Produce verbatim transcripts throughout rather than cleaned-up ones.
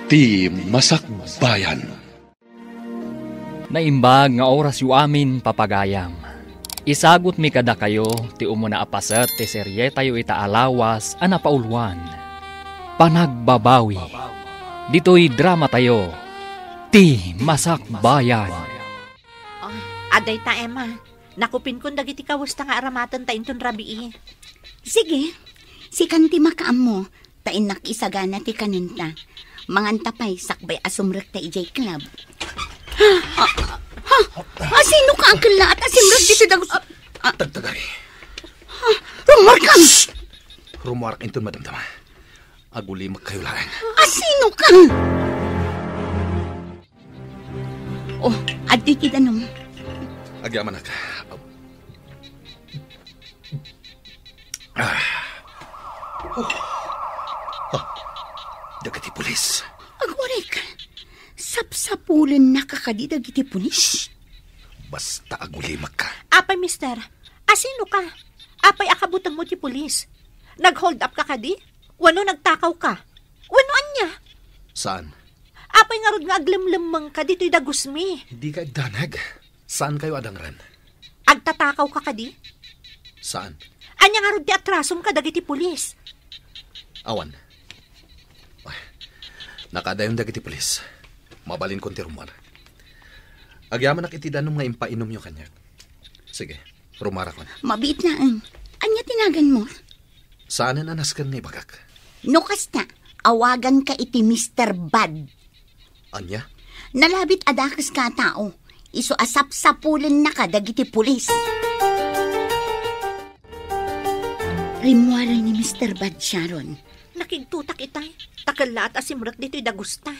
Ti Masakbayan. Naimbag nga orasyo amin, papagayam. Isagutmi kadakayo ti umuna a paset ti serietayo ita a lawas a napauluan, Panagbabawi. Ditoy dramatayo, Ti Masakbayan. Ah, adda ita, Emma. Nakupinkon dagiti kawesta nga aramatenta inton rabii. Sige, sikan ti makaammo, ta innak isagana ti kanenta. Manganta pay sakbay a sumrekta idiay club. Ha? Ha? Asinoka a kellaat a simrek ditoy dagus-, ah, ah. Tagtagari. Ha? Rummuarka! Shh! Rummuarak inton madamdama. Agulimakkayo laeng. Asinoka? Oh, adda iti danum. Agyamanak. Ah. Oh. Ah. Dagiti pulis. Agurik, sapsapulennaka kadi dagiti pulis? Basta agulimakka. Apay, mister, asinoka? Apay a kabutengmo ti pulis? Nag-hold up ka kadi? Wenno nagtakawka? Wenno ania? Saan? Apay ngarud nga aglemlemmengka ditoy dagusmi? Dika agdanag. Saankayo a dangran. Agtatakawka kadi? Saan? Ania ngarud ti atrasom kadagiti pulis? Awan. Ay, nakadayon dagiti pulis. Mabalinkon ti rummuar. Agyamanak iti danum nga impainomyo kaniak. Sige, rummuarakon. Mabiit laeng. Ania ti naganmo? Saanen a nasken nga ibagak. No kasta, awaganka iti Mister Bad. Ania? Nalabit a dakeska a tao. Isu a sapsapulennaka dagiti pulis. Rimmuaren ni Mister Bad, Sharon. Nakigtotak itay. Ta kellaat a simrek ditoy dagusta.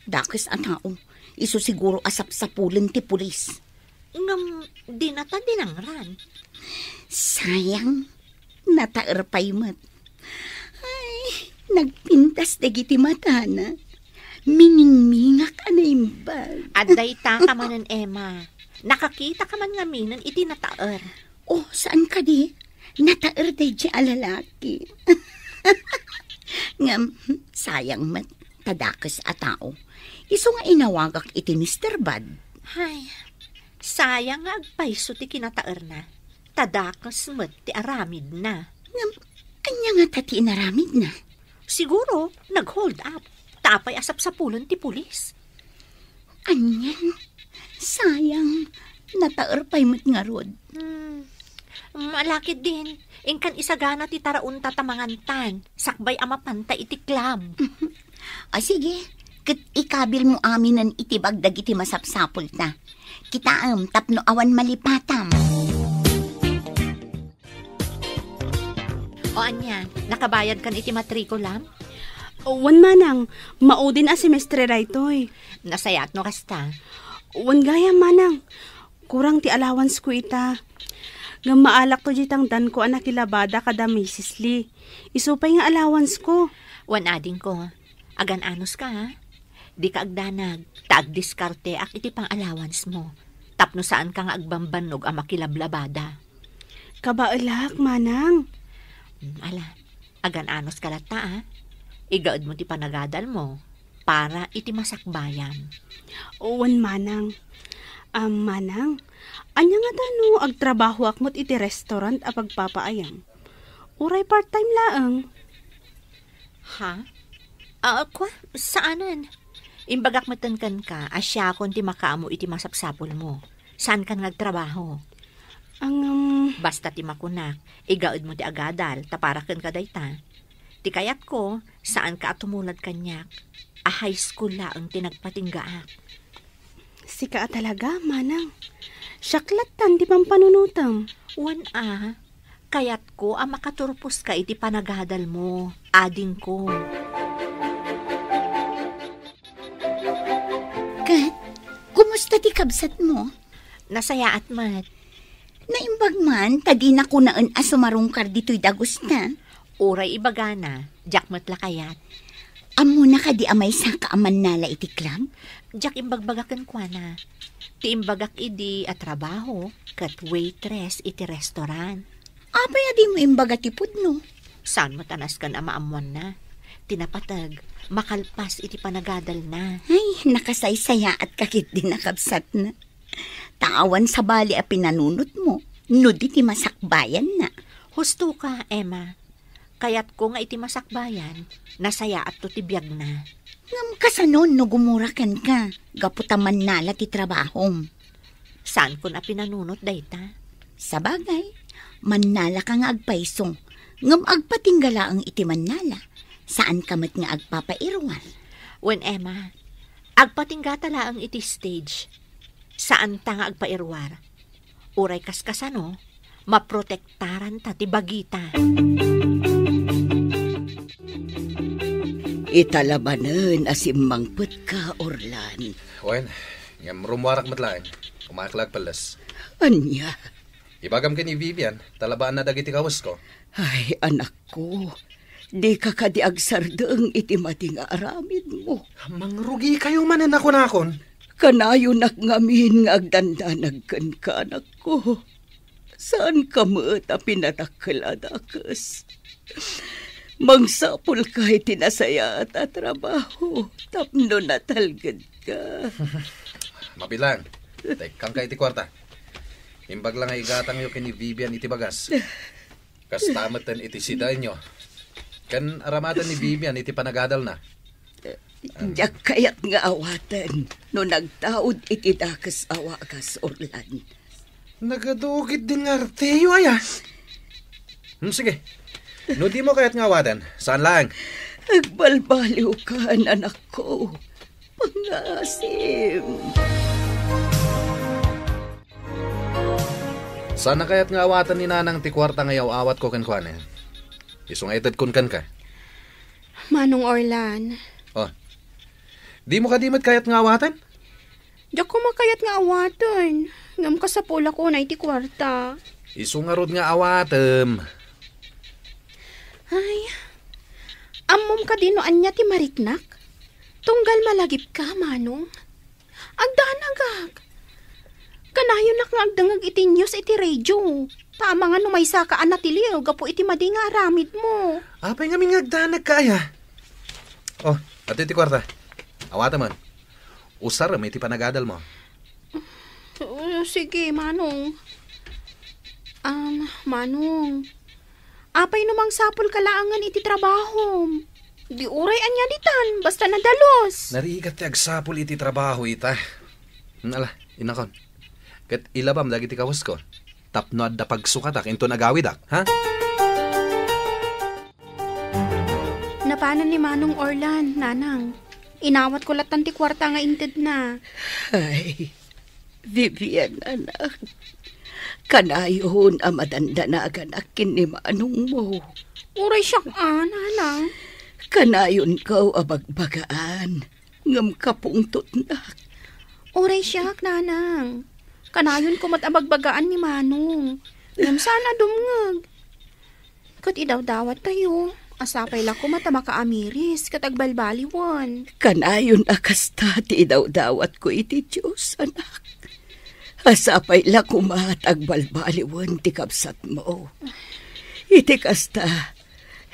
Dakes a tao. Isu siguro a sapsapulen ti pulis. Ngem dinata dinangran. Sayang, nataer pay met. Ay, nagpintas dagiti matana. Miningmingak a naimbag. Adda ita ka manen, Emma. Nakakita ka man ngaminen iti nataer. Oh, saan kadi? Nataer daydi a lalaki. Ngem, sayang met, ta dakes a tao. Isu nga inawagak iti Mister Bad. Hay, sayang nga agpayso ti kinataerna. Ta dakes met ti aramidna. Ngem, ania ngata ti inaramidna? Siguro, nag-hold up. Ta apay a sapsapulen ti pulis? Ania? Sayang, nataer pay met ngarud. Hmm. Malakid din, inkan isagana ti taraonta ta mangantan, sakbay a mapanta iti club. Ah, sige, ket ikabilmo aminen iti bag dagiti masapsapulta. Kitaem tapno awan malipatam. O ania, nakabayadkan iti matrikulam? Wen, manang, maudin a semestre daytoy. Nasayaat no kasta. Wen gayam, manang. Kurang ti allowance ko ita. Ngem maalakto diay tangdanko a nakilabada kada Misis Lee. Isu pay nga allowance ko. Wen adingko, agan-anos ka, ha? Dika agdanag, ta agdiskarteak iti pang-allowance mo. Tapno saanka nga agbambannog a makilablabada. Kabaelak, manang. Hmm, ala, agan-anos ka latta, a. Igaedmo ti panagadalmo para iti masakbayam. Wen, manang. Am, manang, ania ngata no agtrabahoak met iti restaurant a pagpapaayam? Uray part-time laeng. Ha? Ah, kua, saanen. Imbagak metten kenka a siakon ti makaammo iti masapsapulmo. Saankan nga agtrabaho. Ngem, basta ti makunak, igaedmo ti agadal, ta para kenka dayta. Ti kayatko, saanka a tumulad kaniak, a high school laeng ti nagpatinggaak. Sika a talaga, manang. Siak lattan ti pampanunotem. Wen a, kayatko a makaturposka iti panagadalmo, adingko. Ket, kumusta ti kabsatmo? Nasayaat met. Naimbag man, ta dina kunaen a sumarungkar ditoy dagusta. Uray ibagana, diak met la kayat. Ammona kadi a maysaka a mannala iti club? Diak imbagbaga kenkuana. Ti imbagak idi a trabaho ket waitress iti restaurant. Apay a dimo imbaga ti pudno? Saan met a nasken a maammoanna? Ti napateg, makalpas iti panagadalna. Ay, nakasaysayaatka ketdi, nakabsatna. Ta awan sabali a pinanunotmo, no di ti masakbayanna. Husto ka, Emma. Kayatko nga iti masakbayan, nasayaatto ti biagna. Ngem kasano no gumura kenka, gapu ta mannala ti trabahom? Saankon a pinanunot dayta. Sabagay, mannalaka nga agpayso, ngem agpatingga laeng iti mannala. Saanka met nga agpapairuar. Wen, Emma, agpatinggata laeng iti stage. Saanta nga agpairuar. Uray kaskasano, maprotektaranta ti bagita. Ita la manen a simmangpetka, Orlan. Wen, ngem rummuarak met laeng. Kumaak la agpelles. Ania? Ibagam ken ni Vivian, talabaanna dagiti kawesko. Ay, anakko, dika kadi agsardeng iti madi nga aramidmo. Mangrugikayo manen a kunakon. Kanayonak ngamin nga agdandanag kenka, anakko. Saanka met a pinadakkel a dakes. Mangsapulka iti nasayaat a trabaho tapno natalgedka. Mabilang, tekkangka iti kuarta. Imbag la nga igatangyo ken ni Vivian iti bagas. Kasta metten iti sidaenyo. Ken aramaten ni Vivian iti panagadalna. Diak kayat nga awaten no nagtaud iti dakes a wagas, Orlan. Nagadu ketdin nga arteyo, aya? Hmm, sige. No dimo kayat nga awaten, saan laeng. Agbalbaliwkan, anakko. Pangasim. Saan a kayat nga awaten ni Nanang ti kuarta nga yaw-awatko kenkuana? Isu nga itedkon kenka. Manong Orlan. Oh. Dimo kadi met kayat nga awaten? Diak koma kayat nga awaten. Ngem kasapulak unay ti kuarta. Isu ngarud nga awatem. Ay, ammom kadi no ania ti mariknak? Tunggal malagipka, Manong. Agdanagak. Kanayonak nga agdengngeg iti news iti radio. Ta amangan no maysaka a natiliw gapu iti madi nga aramidmo. Apay ngamin nga agdanagka, aya? Oh, adtoy ti kuarta. Awatem. Usarem iti panagadalmo. Oh, sige, Manong. Um, Manong. Apay no mangsapulka laengen iti trabahom? Di uray ania ditan, basta nadalus. Narigat ti agsapul iti trabaho ita. Hmm, ala, inakon. Ket ilabam dagiti kawesko. Tapno adda pagsukatak inton agawidak, ha? Napanan ni Manong Orlan, Nanang. Inawatko lattan ti kuarta nga intedna. Ay, Vivian, anak. Kanayon a madandanaganak ken ni manongmo. Uray siak a, Nanang. Kanayonko a bagbagaan, ngem kapungtotnak. Uray siak, Nanang. Kanayonko met a bagbagaan ni Manong. Ngem saan a dumngeg. Ket idawdawattayo, a sapay la koma ta makaamiris ket agbalbaliwen. Kanayon a kasta ti idawdawatko iti Dios, anak. A sapay la koma ta agbalbaliwen ti kabsatmo. Iti kasta,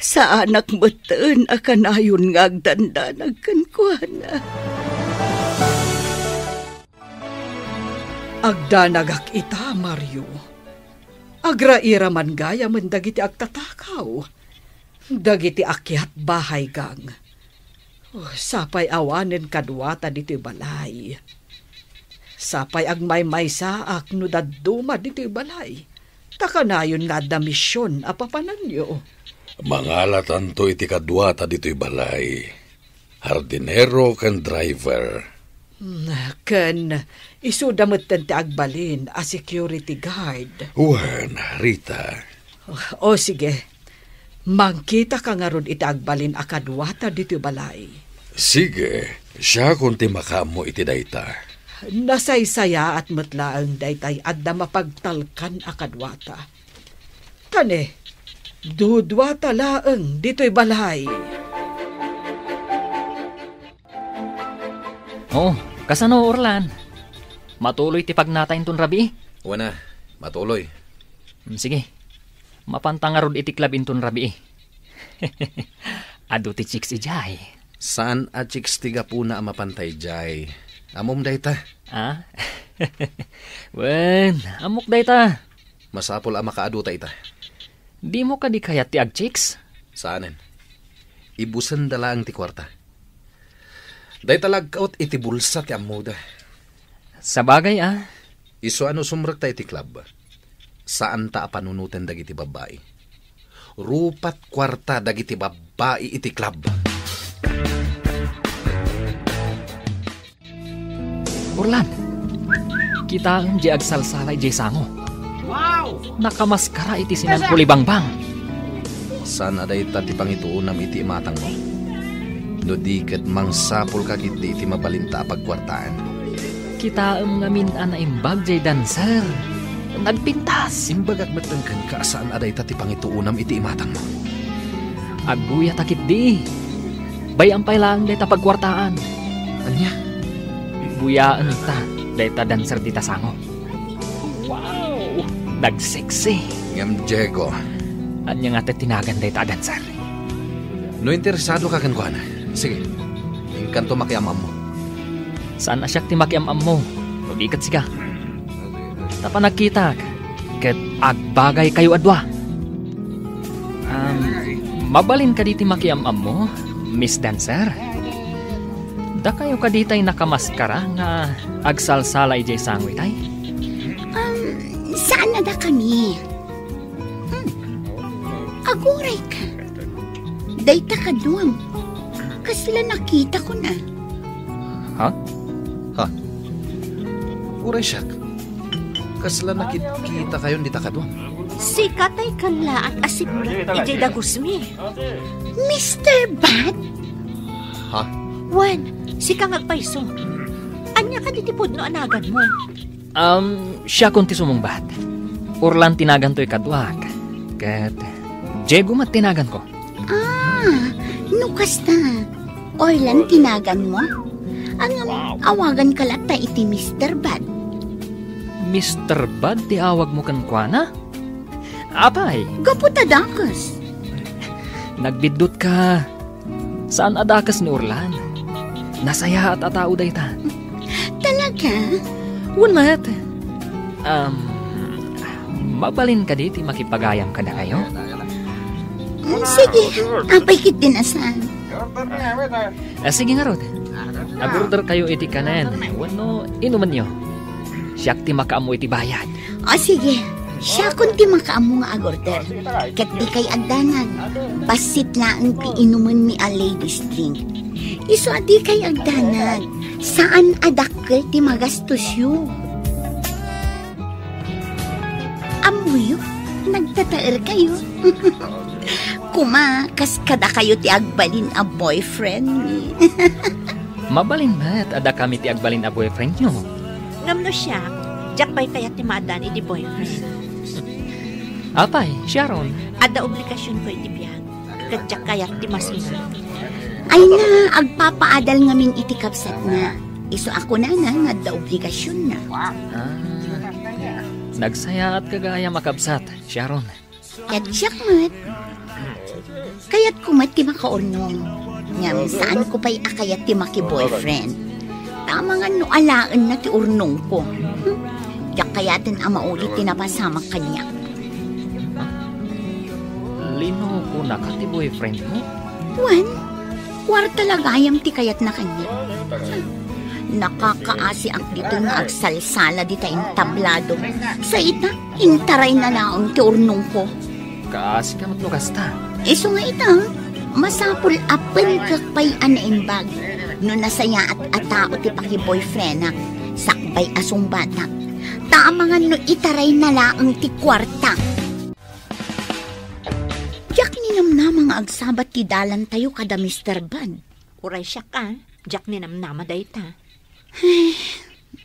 saanak metten a kanayon nga agdandanag kenkuana. Agdanagak ita, Mario. Agrairaman gayamen dagiti agtatakaw, dagiti akiat bahay gang. Oh, sapay awanen kaduata ditoy balay. Sapay agmaymaysaak no dadduma ditoy balay. Ta kanayon nga adda mision a papananyo. Mangalatanto iti kaduata ditoy balay. Hardinero ken driver. Mm, ken isuda metten ti agbalin a security guard. Wen, Rita. O, o, sige. Mangkitaka ngarud iti agbalin a kaduata ditoy balay. Sige, siakon ti makaammo iti dayta. Nasaysayaat met laeng daytay adda mapagtalkan a kaduata. Kani, duduata laeng ditoy balay. Oh, kasano, Orlan? Matuloy ti pagnata inton rabii? Wen a, matuloy. Mm, sige. Mapanta ngarud iti club inton rabii. Adu ti chicks idiay. Saan a chicks ti gapuna a mapantay jay. Ammom dayta? Ah? Wen, ammok dayta. Masapul a makaaduta ita. Dimo kadi kayat ti agchicks? Saanen. Ibusenda laeng ti kuarta. Dayta la agkaut iti bulsa ti ammoda. Sabagay, ah. Isu a no sumrekta iti club, saanta a panunoten dagiti babbai. Rupat kuarta dagiti babbai iti club. Orlan, kitaem diay agsalsala idiay sango. Wow! Nakamaskara iti sinan pulibangbang. Saan a dayta ti pangituonam iti imatangmo? No di ket mangsapulka ketdi iti mabalinta a pagkuartaan. Kitaem ngamin a naimbag jay dancer. Nagpintas. Imbagak metten kenka a saan a dayta ti pangituonam iti imatangmo. Agbuyata ketdi. Bay-am pay laeng dayta pagkuartaan. Ania? Buyaenta dayta dancer dita sango. Wow! Nagseksi. Ngem, Diego. Ania nga ti tinagan dayta a dancer? No interesadoka kenkuana, sige, inkanto makiam-ammo. Saan a siak ti makiam-ammo, no di ket sika. Ta panagkitak, ket agbagaykayo a dua. Um, mabalin kadi ti makiam-ammo, Miss Dancer? Dakayo kadi tay nakamaskara nga agsalsala idiay sango itay? Um, saan a dakami? Hmm. Aguray ka. Dayta kaduam. Kasla nakita ko na. Ha? Ha? Uray siak. Kasla nakit-, kita kayon dita kaduam. Sika tay kallaat a sipnget idiay dagusmi. Mister Bad? Ha? Wen, sika nga agpayso. Ania kadi ti pudno a naganmo? Um, siakon ti sumungbat. Orlan ti nagantoy kaduak. Ket Diego met ti naganko. Ah, no kasta, Orlan ti naganmo? Ngem, awaganka latta iti Mister Bad. Mister Bad ti awagmo kenkuana? Apay? Gapu ta dakes. Nagbiddutka. Saan a dakes ni Orlan. Nasayaat a tao dayta. Talaga? Wen met. Um, mabalin kadi ti makipagayam kadakayo? Mm, sige, apay ketdin a saan. Ah, sige ngarud. Agorder kayo iti kanen wenno inumenyo. Siak ti makaammo iti bayad. O sige, siakon ti makaammo nga agorder. Ket dikay agdanag, bassit laeng ti inumenmi a ladies drink. Isu a dikay agdanag, saan a dakkel ti magastusyo. Ammoyo, nagtataerkayo. Kuma, kas kadakayo ti agbalin a boyfriendmi. Mabalin met a dakami ti agbalin a boyfriendyo. Ngem no siak, diak pay kayat ti maaddaan iti boyfriend. Apay, Sharon? Adda obligasionko iti biag, ket diak kayat ti masinag. Ay na, agpapaadal ngamin iti kabsatna. Isu a kunana nga adda obligasionna. Ah, nagsayaatka gayam a kabsat, Sharon. Ket siak met. Kayatko met ti makaurnong. Ngem saanko pay a kayat ti maki-boyfriend. Ta amangan no alaenna ti urnongko. Hmm? Diak kayaten a maulit ti napasamak kaniak. Linokonaka ti boyfriendmo? Wen, kuarta la gayam ti kayatna kaniak. Nakakaasiak ditoy nga agsalsala dita entablado. Sa ita, intarayna laeng ti urnongko. Kaasika met no kasta. Isu nga ita, masapul a penkek pay a naimbag no nasayaat a tao ti paki-boyfriendak, sakbay a sungbatak. Ta amangan no itarayna laeng ti kuarta. Diak ninamnama nga agsabat ti dalantayo kada Mister Bad. Uray siak a, diak ninamnama dayta. Ay,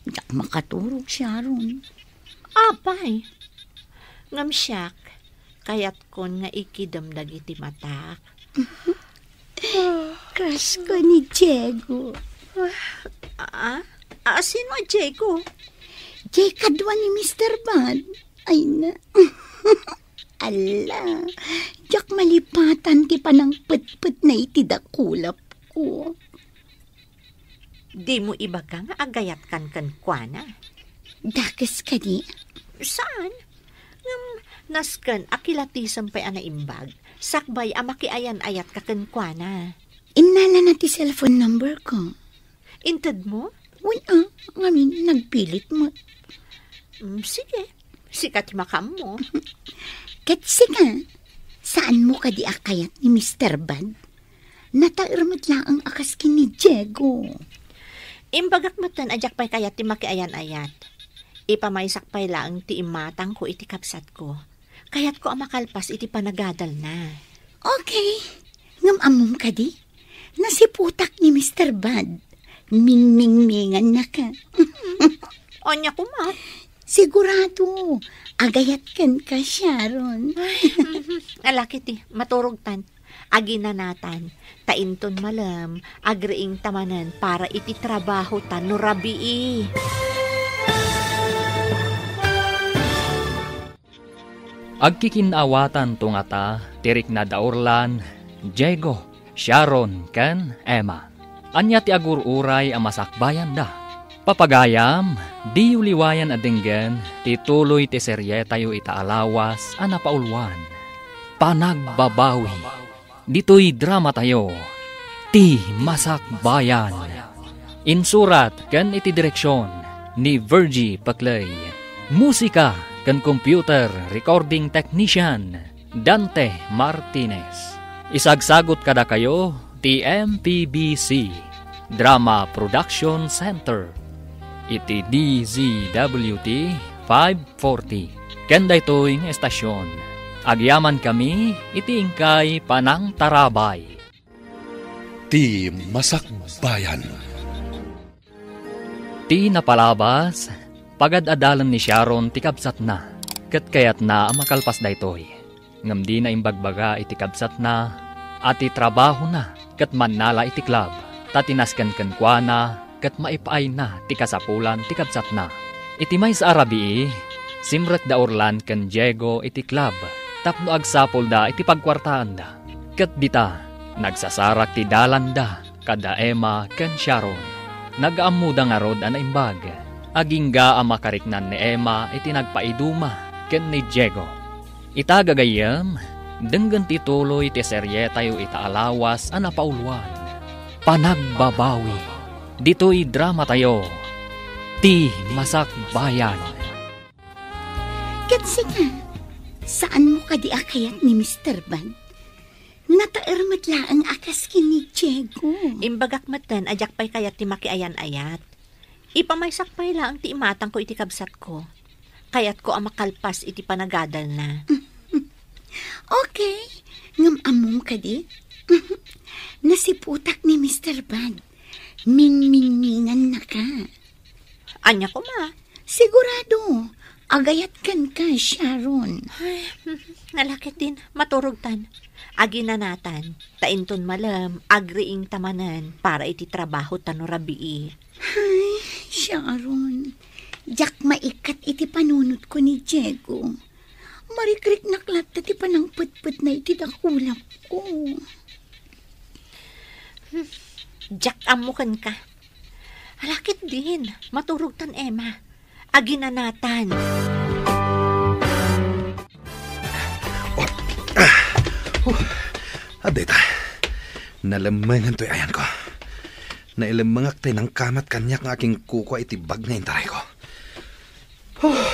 diak makaturog, Sharon. Apay, ngem siak, kayatkon nga ikidem dagiti matak. Crush ko ni Diego. Ah? Ah, sino a Diego? Diay kadua ni Mister Bad. Ay na. Ala, diak malipatan ti panangpetpetna iti dakulap. Ko. Dimo ibaga nga agayatkan kenkuana? Dakes kadi? Saan? Ngem nasken a kilatisem pay a naimbag, sakbay a makiayan-ayatka kenkuana. Innalana ti cellphone number ko. Intedmo? Wen a, ngamin nagpilit met. Mm, sige, sika ti makaammo. Ket sika, saanmo kadi a kayat ni Mister Bad? Nataer met laeng a kas ken ni Diego. Imbagak metten a diak pay kayat ti makiayan-ayat. Ipamaysak pay laeng ti imatangko iti kabsatko. Kayatko a makalpas iti panagadalna. Okay. Ngem ammom kadi? Nasiputak ni Mister Bad. Mingmingmingannaka. Ania koma? Sigurado, agayat kenka, Sharon. Ay, mhm. Ala ketdi, maturogtan. Aginanatan. Ta inton malem, agriingta manen para iti trabahota no rabii. Agkikin-awatanto ngata ti rikna da Orlan, Diego, Sharon, ken Emma. Ania ti agur-uray a masakbayanda? Papagayam, diyo liwayan a denggen ti tuloy ti serietayo ita a lawas a napauluan, Panagbabawi. Ditoy dramatayo, Ti Masakbayan. Insurat ken iti direksion ni Virgie Paclay. Musika ken computer recording technician, Dante Martinez. Isagsagut kadakayo ti M P B C Drama Production Center iti D Z W T five forty. Ken daytoy nga estasion, agyamankami iti inkay panangtarabay. Ti Masakbayan. Ti napalabas, pagad-adalen ni Sharon ti kabsatna, ket kayatna a makalpas daytoy. Ngem dina imbagbaga iti kabsatna a ti trabahona ket mannala iti club, ta ti nasken kenkuana ket maipaayna ti kasapulan ti kabsatna. Iti maysa a rabii, simrek da Orlan ken Diego iti club tapno agsapulda iti pagkuartaanda. Ket dita, nagsasarak ti dalanda kada Emma ken Sharon. Nagaammoda ngarud a naimbag. Agingga a makariknan ni Emma iti nagpaiduma ken ni Diego. Ita gagayyem, denggen ti tuloy ti serietayo ita a lawas a napauluan, Panagbabawi. Ditoy dramatayo, Ti Masakbayan. Ket sika, saanmo kadi a kayat ni Mister Bad? Nataer met laeng a kas ken ni Diego. Imbagak metten a diak pay kayat ti makiayan-ayat. Ipamaysak pay laeng ti imatangko iti kabsatko. Kayatko a makalpas iti panagadalna. Okay. Ngem ammom kadi? Nasiputak ni Mister Bad. Mingmingmingannaka. Ania koma? Sigurado, agayat kenka, Sharon. Ay, ala ketdin, maturogtan. Aginanatan, ta inton malem, agriingta manen para iti trabahota no rabii. Ay, Sharon, diak maikat iti panunotko ni Diego. Marikriknak latta ti panangpetpetna iti dakulapko. Diak ammo kenka. Ala ketdin, maturogtan, Emma. Aginanatan. Oh, ah, oh, adda ita. Nalemmengan toy ayanko. Nailemmengak tay nangkamat kaniak nga akinkukua iti bag nga intarayko. Huh.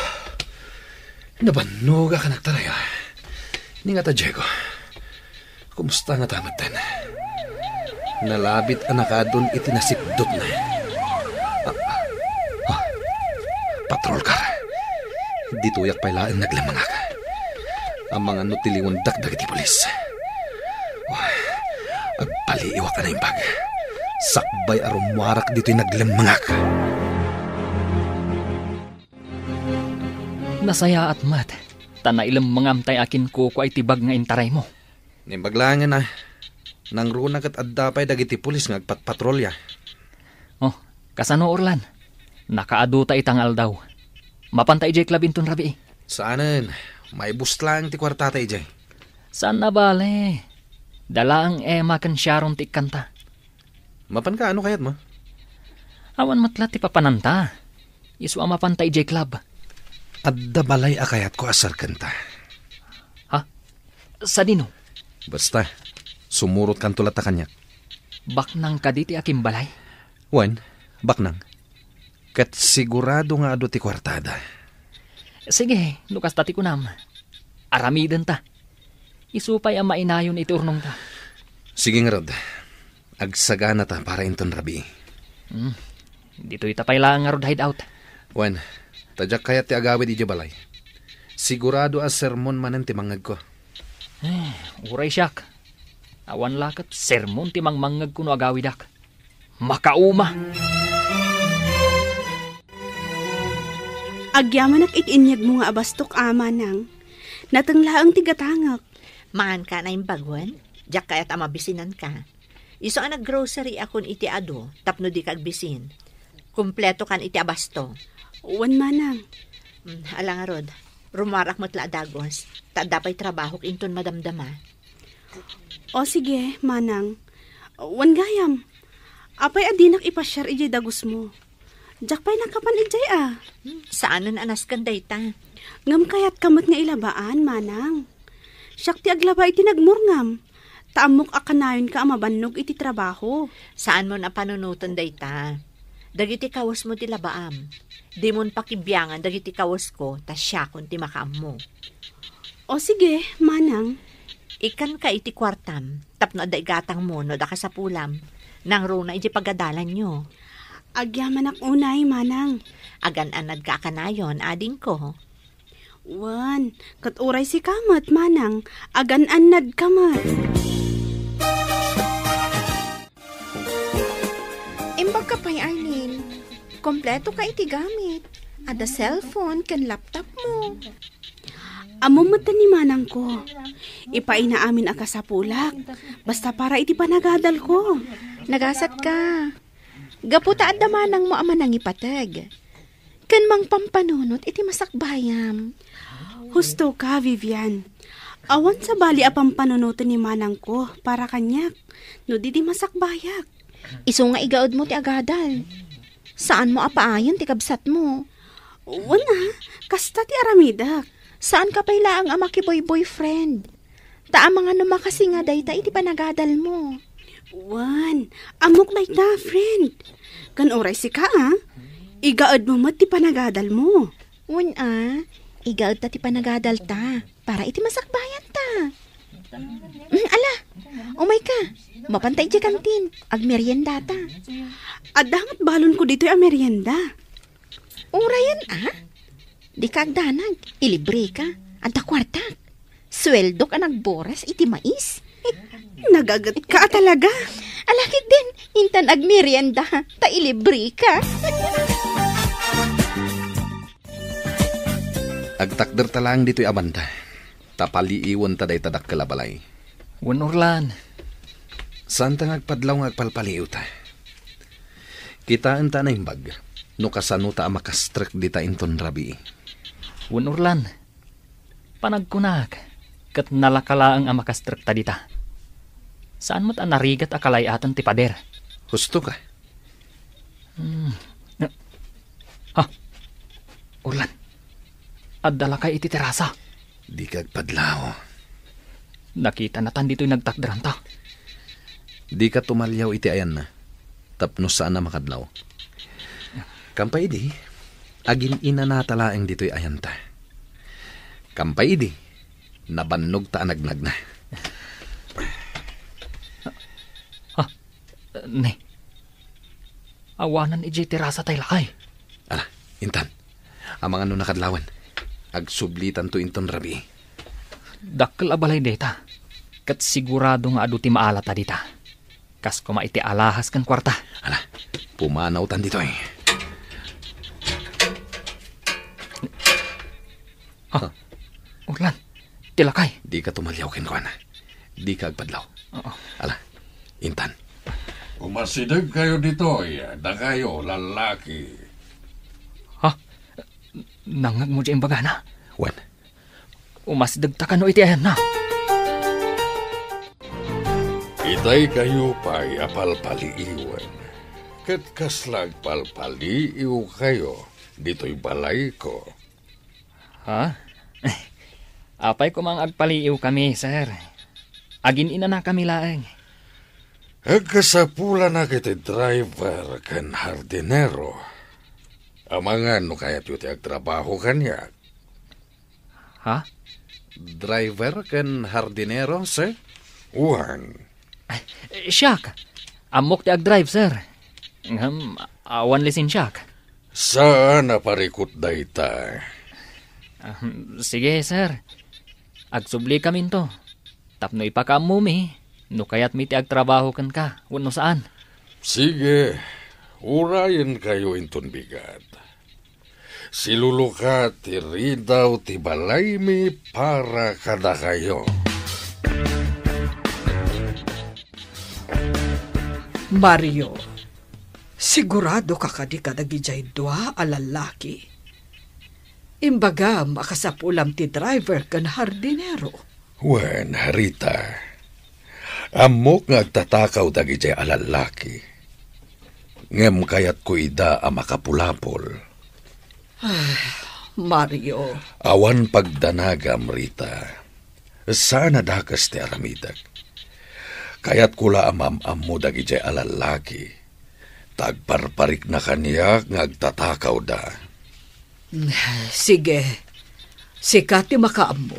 Nabannogak a nagtaray, ah. Ni nga ta, Diego. Kumusta nga ta metten? Nalabit a nakaadun iti nasipdutna. Ah, ah, patrol car. Ditoyak pay laeng naglemmengak. Amangan no tiliwendak dagiti pulis. Oh, agpaliiwak a naimbag. Sakbay a rummuarak ditoy naglemmengak. Nasayaat met, ta nailemmengam tay akinkukua iti bag nga intaraymo. Naimbag laengen a, nangruna ket adda pay dagiti pulis nga agpatpatrolya. Oh, kasano, Orlan? Nakaadu ta ita nga aldaw. Mapanta idiay club inton rabii? Saanen, maibus laeng ti kuartata idiay. Saan a bale. Dalaeng Emma ken Sharon ti ikkanta. Mapanka, ano kayatmo? Awan met la ti papananta. Isu a mapanta idiay club. Adda balay a kayatko a serkenta. Ha? Sadino? Basta, sumurotkanto latta kaniak. Baknang kadi ti akimbalay? Wen, baknang. Ket sigurado nga adu ti kuartada. Sige, no kasta ti kunam. Aramidenta. Isu pay a mainayon iti urnongta. Sige ngarud. Agsaganata para inton rabii. Hmm. Ditoyta pay laeng ngarud hideout. Wen, ta diak kayat ti agawid idiay balay. Sigurado a sermon manen ti mangngegko. Eh, uray siak. Awan la ket sermon ti mangmangngegko no agawidak. Makauma! Agyamanak iti inyegmo nga abastok, a, manang. Nateng laeng ti gatangek. Maanka a naimbag wen? Diak kayat a mabisinanka. Isu a naggrocery akon iti adu tapno dika agbisin. Kumpleto kan iti abasto. Wen, manang. Mm, ala ngarud, rumuarak met la a dagus, ta adda pay trabahok inton madamdama. O sige, manang. Wen gayam. Apay a dinak ipasiar idiay dagusmo? Diak pay nakapan idiay a. Hmm, saanen a nasken dayta. Ngem kayatka met nga ilabaan, manang. Siak ti aglaba iti nagmurngam. Ta ammok a kanayonka a mabannog iti trabaho. Saanmon a panunoten dayta. Dagiti kawesmo ti labaam. Dimon pakibiangan dagiti kawesko, ta siakon ti makaammo. O sige, manang. Ikkanka iti kuartam, tapno adda igatangmo no adda kasapulam. Nangruna iti pagadalanyo. Agyamanak unay, manang. Agan-anadka a kanayon, adingko. Wen, ket uray sika met, manang, agan-annadka met. Imbagka pay, Arlene. Kompleto ka iti gamit. Adda cellphone ken laptop mo. Ammom met ni manangko. Ipaayna amin a kasapulak. Basta para iti panagadalko. Nagasat ka. Gapu ta adda manangmo a manangipateg. Ken mangpampanunot iti masakbayam. Husto ka, Vivian. Awan sabali a pampanunoten ni manangko para kaniak no di di masakbayak. Isu nga igaedmo ti agadal. Saanmo a paayen ti kabsatmo. Wen a, kasta ti aramidek. Saanka pay laeng a makiboy-boyfriend. Ta amangan no makasinga dayta iti panagadalmo. Wen, ammok dayta, friend. Ken uray sika, a? Igaedmo met ti panagadalmo. Wen a, igaedta ti panagadalta para iti masakbayanta. Mm, ala, umayka. Mapanta idiay kantin. Agmeriendata. Adda met balonko ditoy a merienda. Urayen a? Dika agdanag, ilibreka. Adda kuartak. Sueldok a nagboras iti mais. Nagagetka a talaga. Alakik din, intan agmerienda, ta ilibreka. Agtakderta laeng ditoy a banda. Ta paliiwenta dayta dakkel a balay. Wen, Orlan. Saanta nga agpadlaw nga agpalpaliiwta. Kitaenta a naimbag no kasanota a makastrek dita inton rabii. Wen, Orlan. Panagkunak, ket nalaka laeng a makastrekta dita. Saan met a narigat a kalay-aten ti pader. Husto ka. Hmm. Ha? Orlan, adda lakay iti terasa. Dika agpadlaw. Nakitanatan ditoy nagtakderanta. Dika tumaliaw iti ayanna, tapno saan a makadlaw. Kampay idi, agin-inanata laeng ditoy ayanta. Kampay idi, nabannogta a nagnagna. Ha? Ne. Awanan idiay terasa tay lakay. Ala, intan. Amangan no nakadlawan. Agsublitanto inton rabii. Dakkel a balay dayta. Ket sigurado nga adu ti maalata dita. Kas koma iti alahas ken kuarta. Ala, pumanawtan ditoy. Ha? Orlan, ti lakay. Dika tumaliaw kenkuana. Dika agpadlaw. Oo. Ala, intan. Umasidegkayo ditoy, dakayo, lallaki. Ha? Nangngegmo diay imbagana? Wen. Umasidegta kano iti ayanna? Itay kayo pay a palpaliiwen, ket kasla agpalpaliiwkayo ditoy balayko. Ha? Apay koma nga agpaliiwkami, sir? Agin-inanakami laeng. Agkasapulanak iti driver ken hardinero. Amangan no kayatyo ti agtrabaho kaniak. Ha? Driver ken hardinero, sir? Wen. Ay, siak. Ammok ti agdrive, sir. Ngem, awan lisensiak. Saan a parikut dayta. Ah, sige, sir. Agsubli kaminto. Tapno ipakaammomi, no kayatmi ti agtrabaho kenka, wenno saan. Sige, urayenkayo inton bigat. Siluluka ti ridaw ti balaymi para kadakayo. Mario, sigurado ka kadi kadagijay dua a lallaki? Imbagam a kasapulam ti driver ken hardinero. Wen, Rita, ammok nga agtatakaw dagijay a lallaki. Ngem kayatko ida a makapulapol. Ah, Mario. Awan pagdanagam, Rita. Saan a dakes ti aramidek. Kayatko la a maam-ammo dagijay a lallaki. Ta agparparikna kaniak nga agtatakawda. Sige. Sika ti makaammo.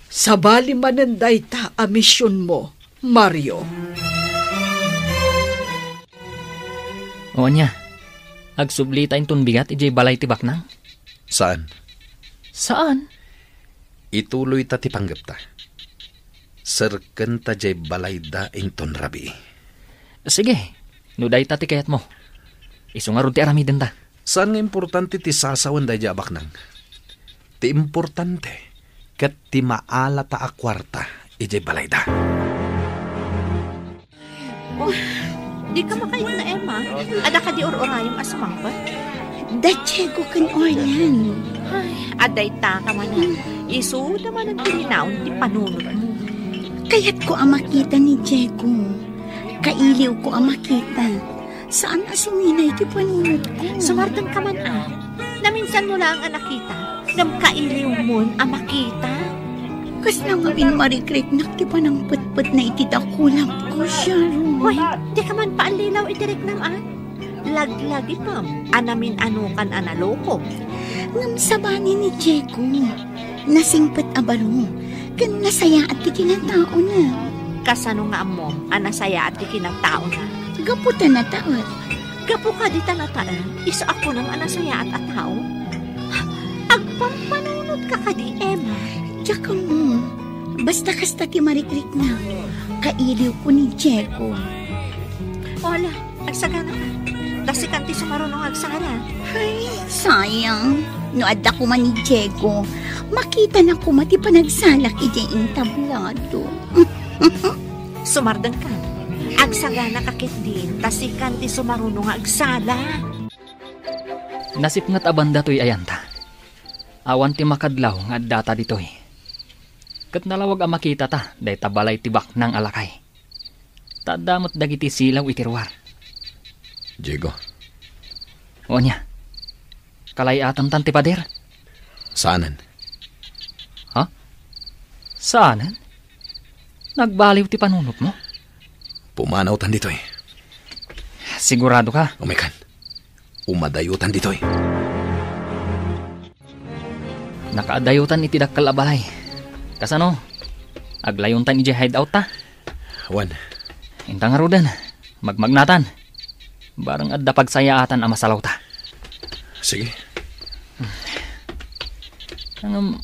Sabali manen dayta a misionmo, Mario. O ania, agsublita inton bigat idiay balay ti baknang? Saan? Saan? Ituloyta ti panggepta. Serkenta diay balayda inton rabii. Sige, no dayta ti kayatmo. Isu ngarud ti aramidenta. Saan nga importante ti sasawen daydiay a baknang. Ti importante ket ti maalata a kuarta idiay balayda. Oh, dika makainna, Emma. Adda kadi ur-urayem a sumangpet? Da Diego ken Orlan. Ay, adda ita ka manen. Isuda manen ti rinaon ti panunotmo. Kayatko a makita ni Diego. Kailiwko a makita. Saan a suminay ti panunotko. Sumardengka man a. Naminsanmo laeng a nakita. Ngem kailiwmon a makita. Kasla ngamin marikriknak ti panangpetpetna iti dakulangko, Sharon. Wen, dika man paallilaw iti riknam a. Laglagipem a namin-anokan a naloko. Ngem sabali ni Diego, nasingpet a baro, ken nasayaat ti kinataona. Kasano nga ammom a nasayaat ti kinataona? Gapu ta nataet. Gapu kadi ta nataet, isu a kunam a nasayaat a tao? Agpampanunotka kadi, Emma? Diak ammo. Basta kasta ti marikriknak. Kailiwko ni Diego. Ala, agsagana ka. Ta sikan ti sumaruno nga agsala. Ay, sayang. No adda koma ni Diego, makitana koma ti panagsalak idiay entablado. Sumardengka. Agsagana ka ketdin, ta sikan ti sumaruno nga agsala. Nasipnget a banda toy ayanta. Awan ti makadlaw nga addata ditoy. Ket nalawag a makitata dayta balay ti baknang a lakay. Ta adda met dagiti silaw iti ruar. Diego. O ania? Kalay-atantan ti pader? Saanen. Ha? Saanen? Nagbaliw ti panunotmo? Pumanawtan ditoy. Sigurado ka? Umekan. Umadayotan ditoy. Nakaadayotan iti dakkel a balay. Kasano? Aglayontan idiay hideout ta? Wen. Inta ngaruden, magmagnatan. Bareng adda pagsayaatan a masalawta. Sige. Ngem,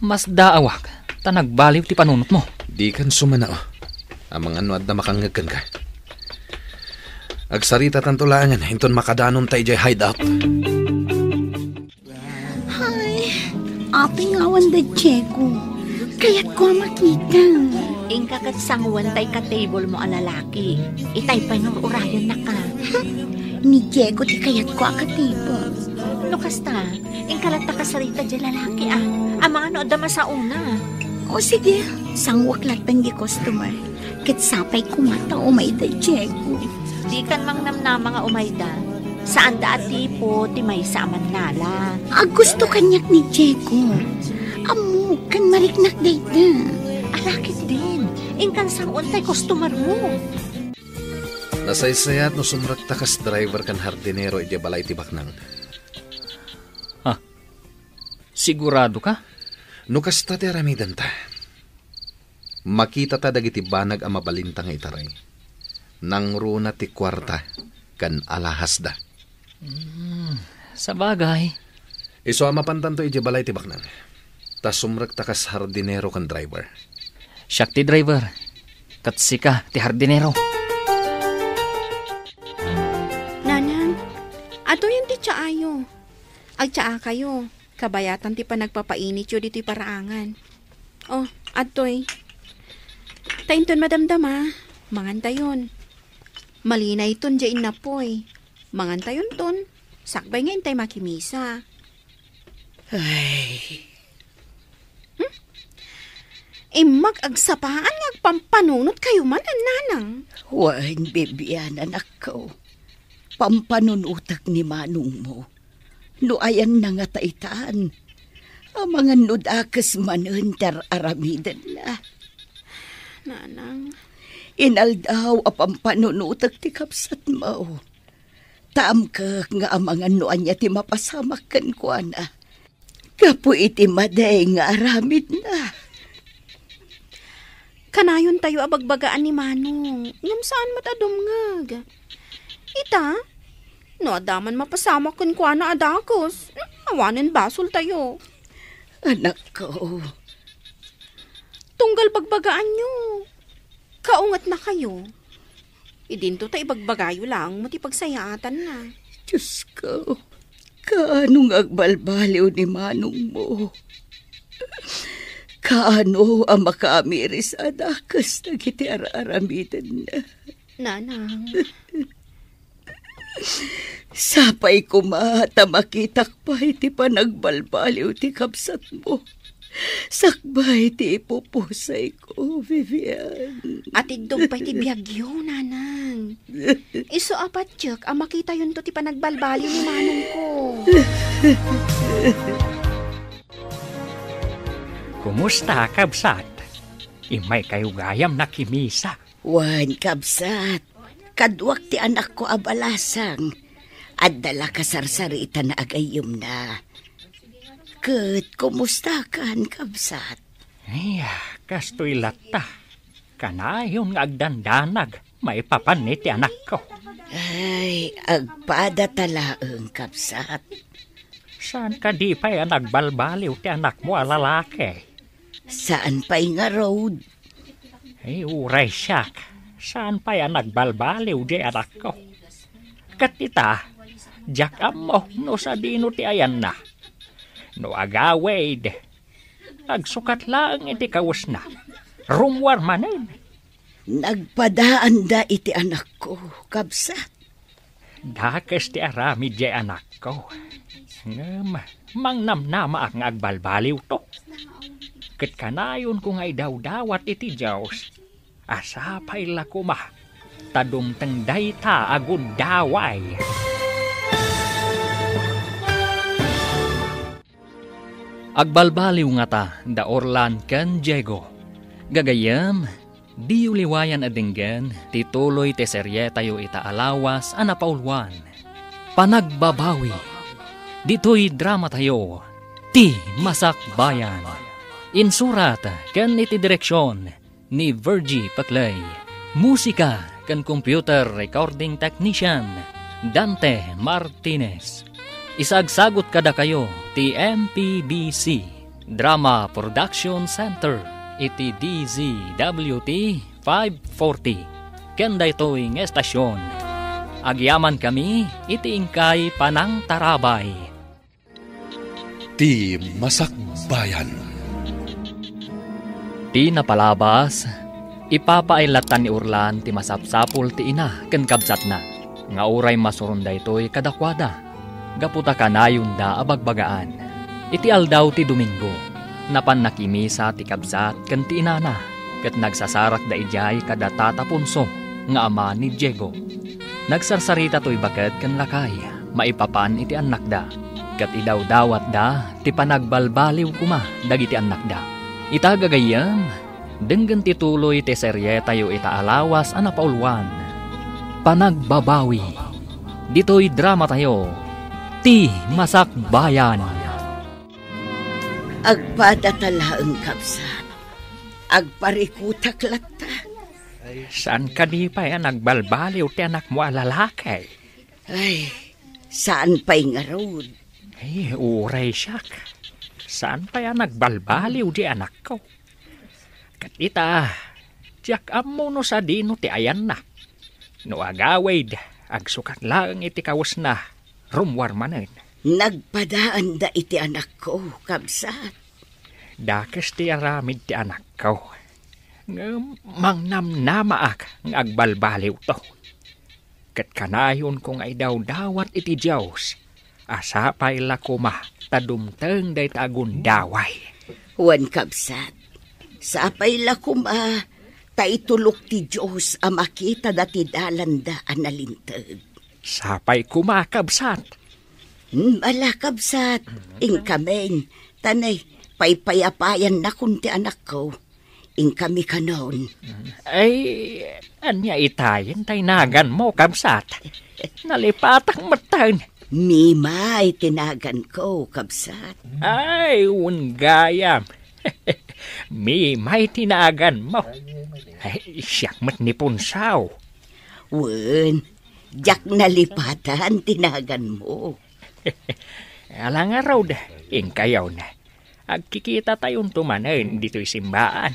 masdaawak, ta nagbaliw ti panunotmo. Dikan sumanao. Amangan no adda makangngeg kenka. Agsaritatanto laengen inton makadanonta idiay hideout. Ay, apay nga awan da Diego. Kayatko a makita. Inka ket sanguenta ika-table mo a lalaki. Itay pay nga ur-urayennaka. Ni Diego ti kayatko a ka-table. No kasta, inka latta kasarita diay lalaki a. Amangan no adda masaona. O sige, sanguek latta diay customer. Ket sapay koma ta umayda, Diego. Dikan mangnamnama nga umayda. Saanda a tipo ti maysa a mannala. Aggusto kaniak ni Diego. Ammok, ken mariknak dayta. Alakit din. Inkan sang-on tay customer mo. Nasaysayat no sumrekta kas driver ken hardinero idiay balay ti baknang. Ah, sigurado ka? No kasta ti aramidenta, makitata dagiti banag a mabalinta nga itaray. Nangruna ti kuarta ken alahasda. Hmm, sabagay. Isu a mapantanto idiay balay ti baknang. Ta sumrekta kas hardinero ken driver. Siak ti driver, ket sika ti hardinero. Nanang, adtoyen ti tsaayo. Agtsaakayo, kabayatan ti panagpapainityo ditoy paraangan. Oh, adtoy. Ta inton madamdama, mangantayon. Malinayton diay innapoy. Mangantayonton, sakbay nga intay makimisa. Ay. Hmm? Immag agsapaan nga agpampanunotkayo man, nanang. Wen, Bibian, anakko. Pampanunotek ni manongmo. No ayanna nga taitan, amangan no dakes manen ti ar-aramidenna. Nanang. Inaldaw a pampanunotek ti kabsatmo. Ta amkek nga amangan no ania ti mapasamak kenkuana. Gapu iti madi nga aramidna. Kanayontayo a bagbagaan ni Manong, ngem saan met a dumngeg. Ita, no adda man mapasamak kenkuana a dakes, awanen basoltayo. Anakko. Tunggal bagbagaanyo. Kaungetnakayo. Idinto ta ibagbagayo laeng met ti pagsayaatanna. Diosko, kaano nga agbalbaliw ni manongmo? Kaano a makaamiris a dakes dagiti ar-aramidenna? Nanang. Sapay koma ta makitak pay ti panagbalbaliw ti kabsatmo. Sakbay ti ipupusayko, Vivian. Atiddog pay ti biagyo, nanang. Isu a patiek a makitayonto ti panagbalbaliw ni manongko. Kumusta, kabsat? Immaykayo gayam nakimisa. Wen, kabsat, kaduak ti anakko a balasang. Adda la kasarsaritan a gayyemna. Ket kumustakan, kabsat? Ay, kastoy latta. Kanayon nga agdandanag maipapan iti anakko. Ay, agpadata laeng, kabsat. Saan kadi pay a nagbalbaliw ti anakmo a lalaki? Saan pay ngarud? Ay, uray siak, saan pay a nagbalbaliw diay anakko. Ket ita, diak ammo no sadino ti ayanna. No agawid, agsukat laeng iti kawesna. Rummuar manen. Nagpadaanda iti anakko, kabsat. Dakes ti aramid diay anakko. Ngem mangnamnamaak nga agbalbaliwto. Ket kanayonko nga idawdawat iti Dios a sapay la koma ta dumteng dayta a gundaway. Agbalbaliw ngata da Orlan ken Diego. Gagayyem, diyo liwayan a denggen ti tuloy ti serietayo ita a lawas a napauluan, Panagbabawi. Ditoy dramatayo, Ti Masakbayan. Insurat ken iti direksion ni Virgie Paclay. Musika ken computer recording technician, Dante Martinez. Isagsagut kadakayo ti M P B C Drama Production Center iti D Z W T five forty ken daytoy nga estasion. Agyamankami iti inkay panangtarabay. Ti Masakbayan. Ti napalabas, ipapaay latta ni Orlan ti masapsapul ti ina ken kabsatna, nga uray masuron daytoy kadakuada, gapu ta kanayonda a bagbagaan. Iti aldaw ti Domingo, napan nakimisa ti kabsat ken ti inana. ket nagsasarakda idiay kada Tata Ponso nga ama ni Diego. Nagsarsarita toy baket ken lakay maipapan iti annakda, ket idawdawatda ti panagbalbaliw koma dagiti annakda. Ita gagayyem, denggen ti tuloy ti serietayo ita a lawas a napauluan, Panagbabawi. Ditoy dramatayo, Ti Masakbayan. Agpadata laeng, kabsat. Agparikutak latta. Saan kadi pay a nagbalbaliw ti anakmo a lalaki? Ay, saan pay ngarud? Ay, uray siak. Saan pay a nagbalbaliw di anakko? Ket ita, diak ammo no sadino ti ayanna. No agawid, agsukat laeng iti kawesna, rummuar manen. Nagpadaanda iti anakko, kabsat. Dakes ti aramid ti anakko. Ngem mangnamnamaak nga agbalbaliwto. Ket kanayonko nga idawdawat iti Dios a sapay la koma ta dumteng dayta a gundaway. Wen, kabsat, sapay la koma ta itulok ti Dios a makitada ti dalanda a nalinteg. Sapay koma, kabsat. Hmm, ala, kabsat, inkamin, ta nay, paypayapayannakon ti anakko. Inkami kanon. Ay, ania itayen ta inaganmo, kabsat? Nalipatak metten. Mimay ti naganko, kabsat. Ay, wen gayam. Mimay ti naganmo. Ay, siak met ni Punsaw. Wen, diak nalipatan ti naganmo. Ala ngarud, inkayon. Agkikitatayon to manen ditoy simbaan.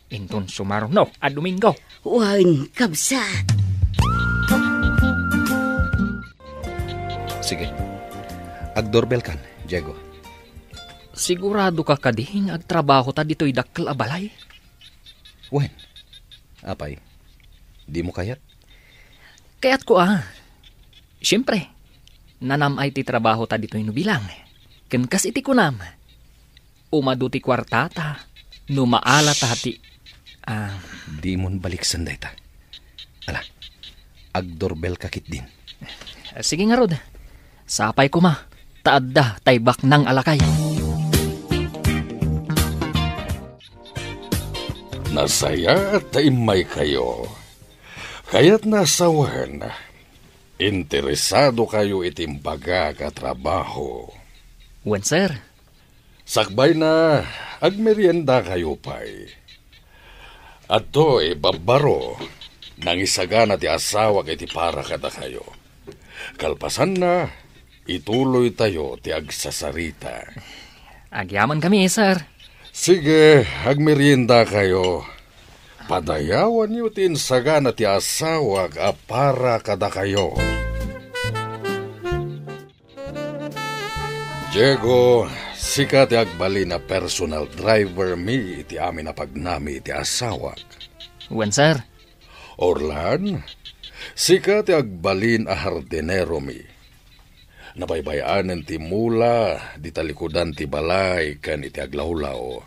Inton sumaruno a Domingo. Wen, kabsat. Sige. Agdoorbell kan, Diego. Sigurado ka kadi nga agtrabaho ta ditoy dakkel a balay? Wen. Apay, dimo kayat? Kayatko a. Siempre, nanam-ay ti trabaho ta ditoy no bilang. Ken kas iti kunam, umadu ti kuartata no maala ta ti, ah. Dimon baliksen dayta. Ala, agdoorbell ka ketdin. Sige ngarud. Sapay koma, ta adda tay baknang a lakay. Nasayaat ta immaykayo. Kayatna a sawen, interesadokayo iti imbagak a trabaho. Wen, sir. Sakbayna, agmeriendakayo pay. Adtoy, babbaro, nangisagana ti asawak iti para kadakayo. Kalpasanna, ituloytayo ti agsasarita. Agyamankami, sir. Sige, agmeriendakayo. Padayawanyo ti insagana ti asawak a para kadakayo. Diego, sika ti agbalin a personal driver mi iti amin a pagnami iti asawak. Wen, sir. Orlan, sika ti agbalin a hardinero mi. Nabaybay-anen ti mula di talikudan ti balay ken iti aglawlaw.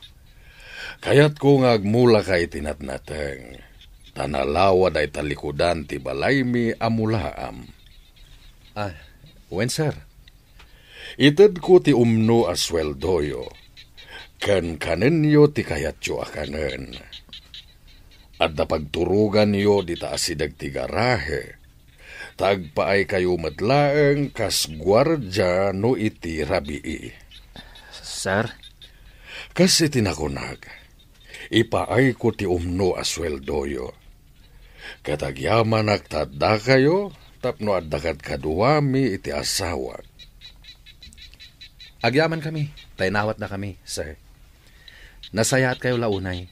Kayatko nga agmulaka iti natnateng, ta nalawa dayta likudan ti balaymi a mulaam. Ah, wen, sir. Itedko ti umno a sueldoyo, ken kanenyo ti kayatyo a kanen. Adda pagturoganyo dita asideg ti garahe, ta agpaaykayo met laeng kas guardia no iti rabii. Sir? Kas iti nakunak, ipaayko ti umno a sueldoyo. Ket agyamanak ta addakayo tapno adda kadkaduami iti asawak. Agyamankami, ta inawatnakami, sir. Nasayaatkayo la unay.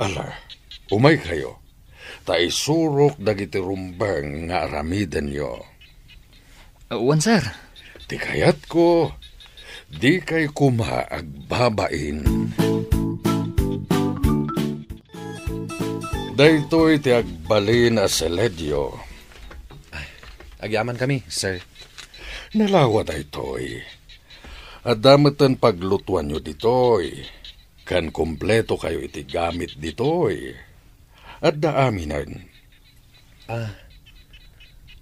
Ala, umaykayo, ta isurok dagiti rumbeng nga aramidenyo. Wen, sir. Ti kayatko, dikay koma agbabain. Daytoy ti agbalin a seledio. Ay, agyamankami, sir. Nalawa daytoy. Adda metten paglutuanyo ditoy. Ken kumpleto kayo iti gamit ditoy. Adda aminen. Ah,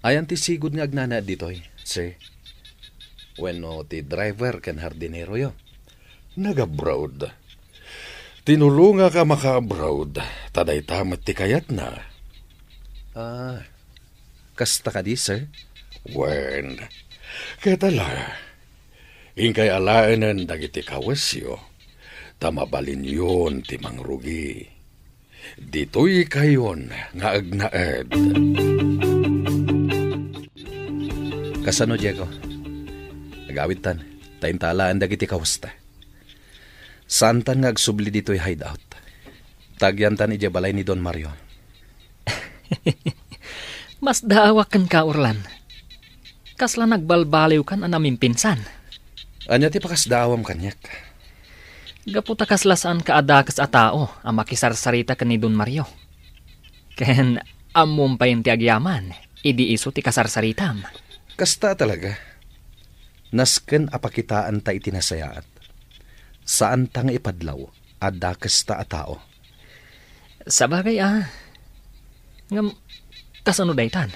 ayan ti sigud nga agnanaed ditoy, sir? Wenno ti driver ken hardineroyo? Nag-abroad. Tinulongak a maka-abroad, ta dayta met ti kayatna. Ah, kasta kadi, sir? Wen, ket ala, inkay alaenen dagiti kawesyo, ta mabalinyon ti mangrugi. Ditoy kayon nga agnaed. Kasano, Diego? Agawidtan, ta inta alaen dagiti kawesta. Saantan nga agsubli ditoy hideout. Tagyantan idiay balay ni Don Mario. Masdaawak kenka, Orlan. Kasla nagbalbaliwkan a namimpinsan. Ania ti pakasdaawam kaniak? Gapu ta kasla saanka a dakes a tao a makisarsarita ken ni Don Mario. Ken ammom pay ti agyaman idi isu ti kasarsaritam. Kasta talaga. Nasken a pakitaanta iti nasayaat. Saanta nga ipadlaw a dakesta a tao. Sabagay a. Ngem, kasano daytan?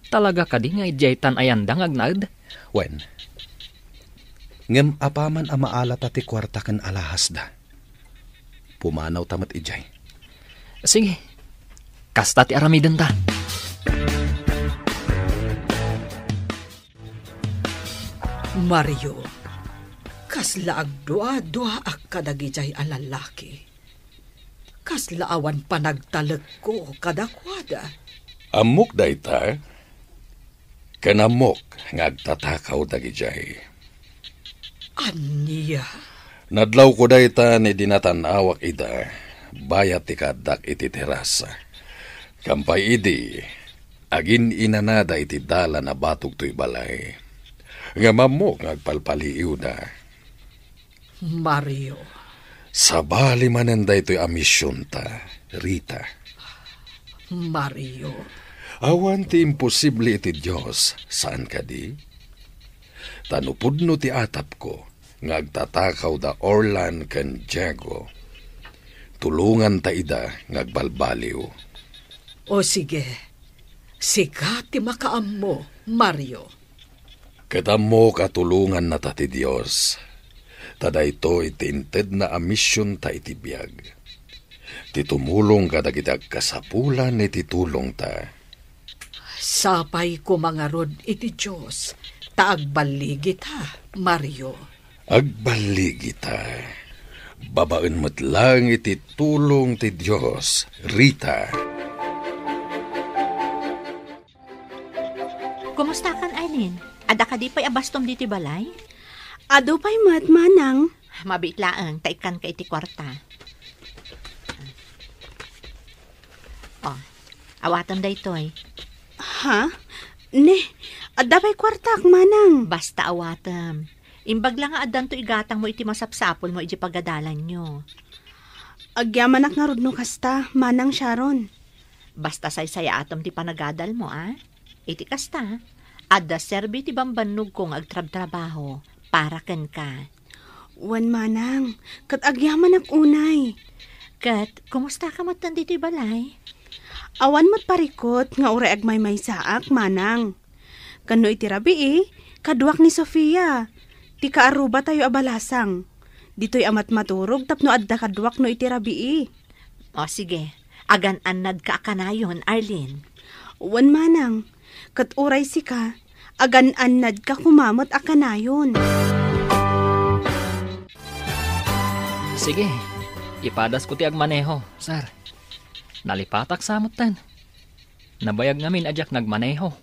Talaga kadi nga idiaytan a yanda nga agnaed? Wen. Ngem apaman a maalata ti kuarta ken alahasda, pumanawta met idiay. Sige. Kasta ti aramidenta. Mario, kasla agdua-duaak kadagidiay a lallaki. Kasla awan panagtalekko kadakuada. Ammok dayta, ken ammok nga agtatakaw dagidiay. Ania? Nadlawko dayta idi natan-awak ida, bayat ti kaaddak iti terasa. Kampay idi, agin-inanada iti dalan a batog toy balay. Ngem ammok nga agpalpaliiwda. Mario. Sabali manen daytoy a misionta, Rita. Mario. Awan ti imposible iti Dios, saan kadi? Ta no pudno ti atapko nga agtatakaw da Orlan ken Diego, tulonganta ida nga agbalbaliw. O sige, sika ti makaammo, Mario. Ket ammok a tulongannata ti Dios, ta daytoy ti intedna a misionta iti biag, ti tumulong kadagiti agkasapulan iti tulongta. Sapay koma ngarud iti Dios ta agballigita, Mario. Agballigita. Babaen met laeng iti tulong ti Dios, Rita. Kumustakan, Arlene? Adda kadi pay a bastom ditoy balay? Adu pay met, manang. Mabiit laeng, ta ikkanka iti kuarta. Oh, awatem daytoy. Ha? Ne, adda pay kuartak, manang. Basta awatem. Imbag la nga addanto igatangmo iti masapsapulmo iti pagadalanyo. Agyamanak ngarud no kasta, Manang Sharon. Basta saysayaatem ti panagadalmo, a? Iti kasta, adda serbi ti bambannogko nga agtrabtrabaho para kenka. Wen, manang, ket agyamanak unay. Ket, kumustaka metten ditoy balay? Awan met parikut nga uray agmaymaysaak, manang. Ken no iti rabii, kaduak ni Sofia, ti kaarrubatayo a balasang. Ditoy a matmaturog tapno adda kaduak no iti rabii. O, sige. Agan-annadka a kanayon, Arlene. Wen, manang. Ket uray sika, agan-annadka koma met a kanayon. Sige, ipadasko ti agmaneho, sir. Nalipatak sa metten. Nabayag ngamin a diak nagmaneho.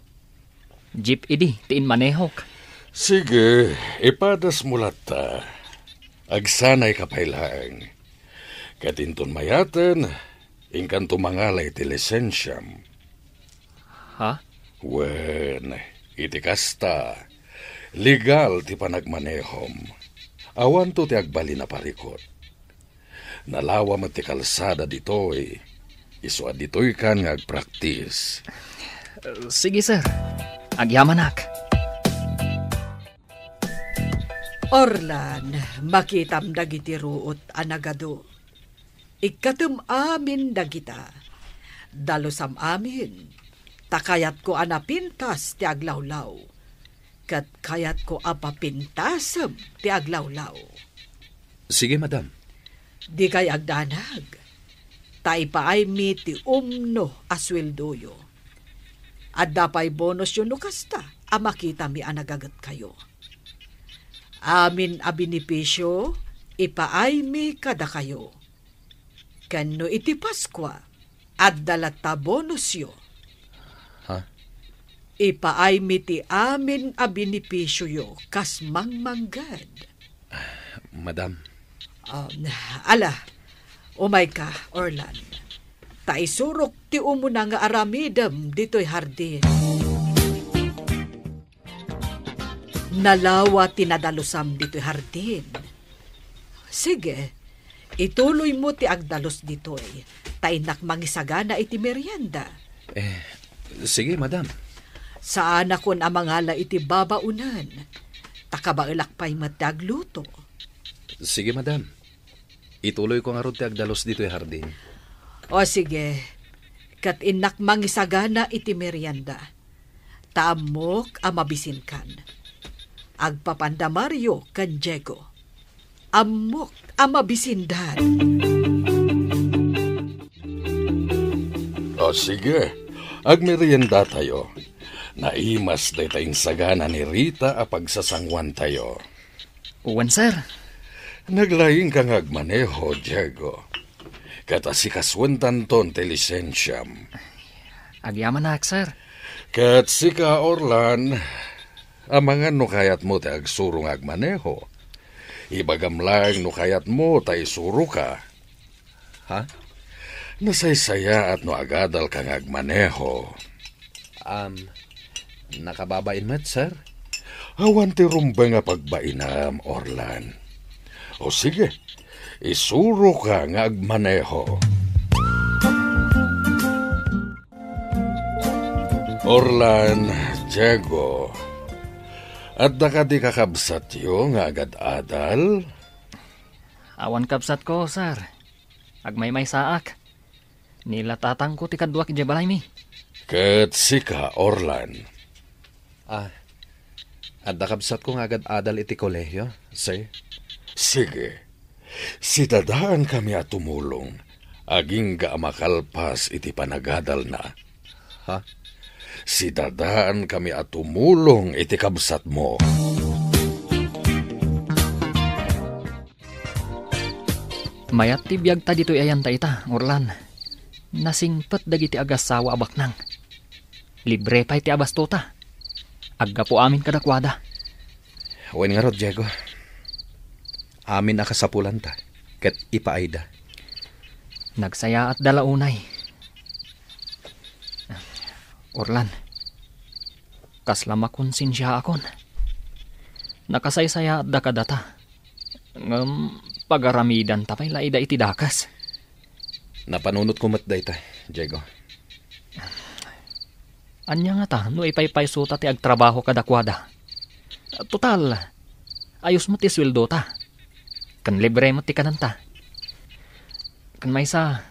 Jeep idi ti inmanehok. Sige, ipadasmo latta. Agsanayka pay laeng. Ket inton mayaten, inkanto mangala iti lisensiam. Ha? Wen, iti kasta, legal ti panagmanehom. Awanto ti agbalin a parikut. Nalawa met ti kalsada ditoy. Isu a ditoykan nga agpraktis. Sige, sir. Agyamanak. Orlan, makitam dagiti ruot a nagadu. Ikkatem amin dagita. Dalusam amin, ta kayatko a napintas ti aglawlaw, ket kayatko a papintasem ti aglawlaw. Sige, madam. Dikay agdanag, ta ipaaymi ti umno a sueldoyo. Adda pay bonusyo no kasta a makitami a nagagetkayo. Amin a benepisio, ipaaymi kadakayo. Ken no iti Paskua, adda latta bonusyo. Ha? Ipaaymi ti amin a benepisioyo kas mangmangged. Madam. Um, ala, umayka, Orlan. Ta isurok ti umuna nga aramidem ditoy hardin. Nalawa ti nadalusam ditoy hardin. Sige, ituloymo ti agdalus ditoy, ta innak mangisagana iti merienda. Eh, sige, madam. Saanakon a mangala iti babaonen, ta kabaelak pay met ti agluto. Sige, madam. Ituloyko ngarud ti agdalus ditoy hardin. O sige, ket innak mangisagana iti merienda. Ta ammok a mabisinkan. Agpapanda Mario ken Diego. Ammok a mabisindan. O sige, agmeriendatayo. Naimas dayta insagana ni Rita a pagsasanguantayo. Wen, sir. Naglaingka nga agmaneho, Diego. Ket asikasuentanton ti lisensiam. Agyamanak, sir. Ket sika, Orlan, amangan no kayatmo ti agsuro nga agmaneho. Ibagam laeng no kayatmo ta isuroka. Ha? Nasaysayaat no agadalka nga agmaneho. Um, nakababain met, sir? Awan ti rumbeng a pagbainam, Orlan. O sige, isuroka nga agmaneho. Orlan, Diego, adda kadi kakabsatyo nga agad-adal? Awan kabsatko, sir. Agmaymaysaak. Ni la tatangko ti kaduak idiay balaymi. Ket sika, Orlan? Ah, adda kabsatko nga agad-adal iti kolehio, sir. Sige. Sidadaankami a tumulong, agingga a makalpas iti panagadalna. Ha? Sidadaankami a tumulong iti kabsatmo. Mayat ti biagta ditoy ayanta ita, Orlan. Nasingpet dagiti agassawa a baknang. Libre pay ti abastota. Aggapu amin kadakuada. Wen ngarud, Diego. Amin a kasapulanta, ket ipaayda. Nagsayaatda la unay. Orlan, kasla makonsensiaakon. Nakasaysayaadak kadata. Ngem pagaramidanta pay la ida iti dakes. Napanunotko met dayta, Diego. Ania ngata no ipaypaysota ti agtrabaho kadakuada? Total, ayos met ti sueldota. Ken libre met ti kanenta. Ken maysa,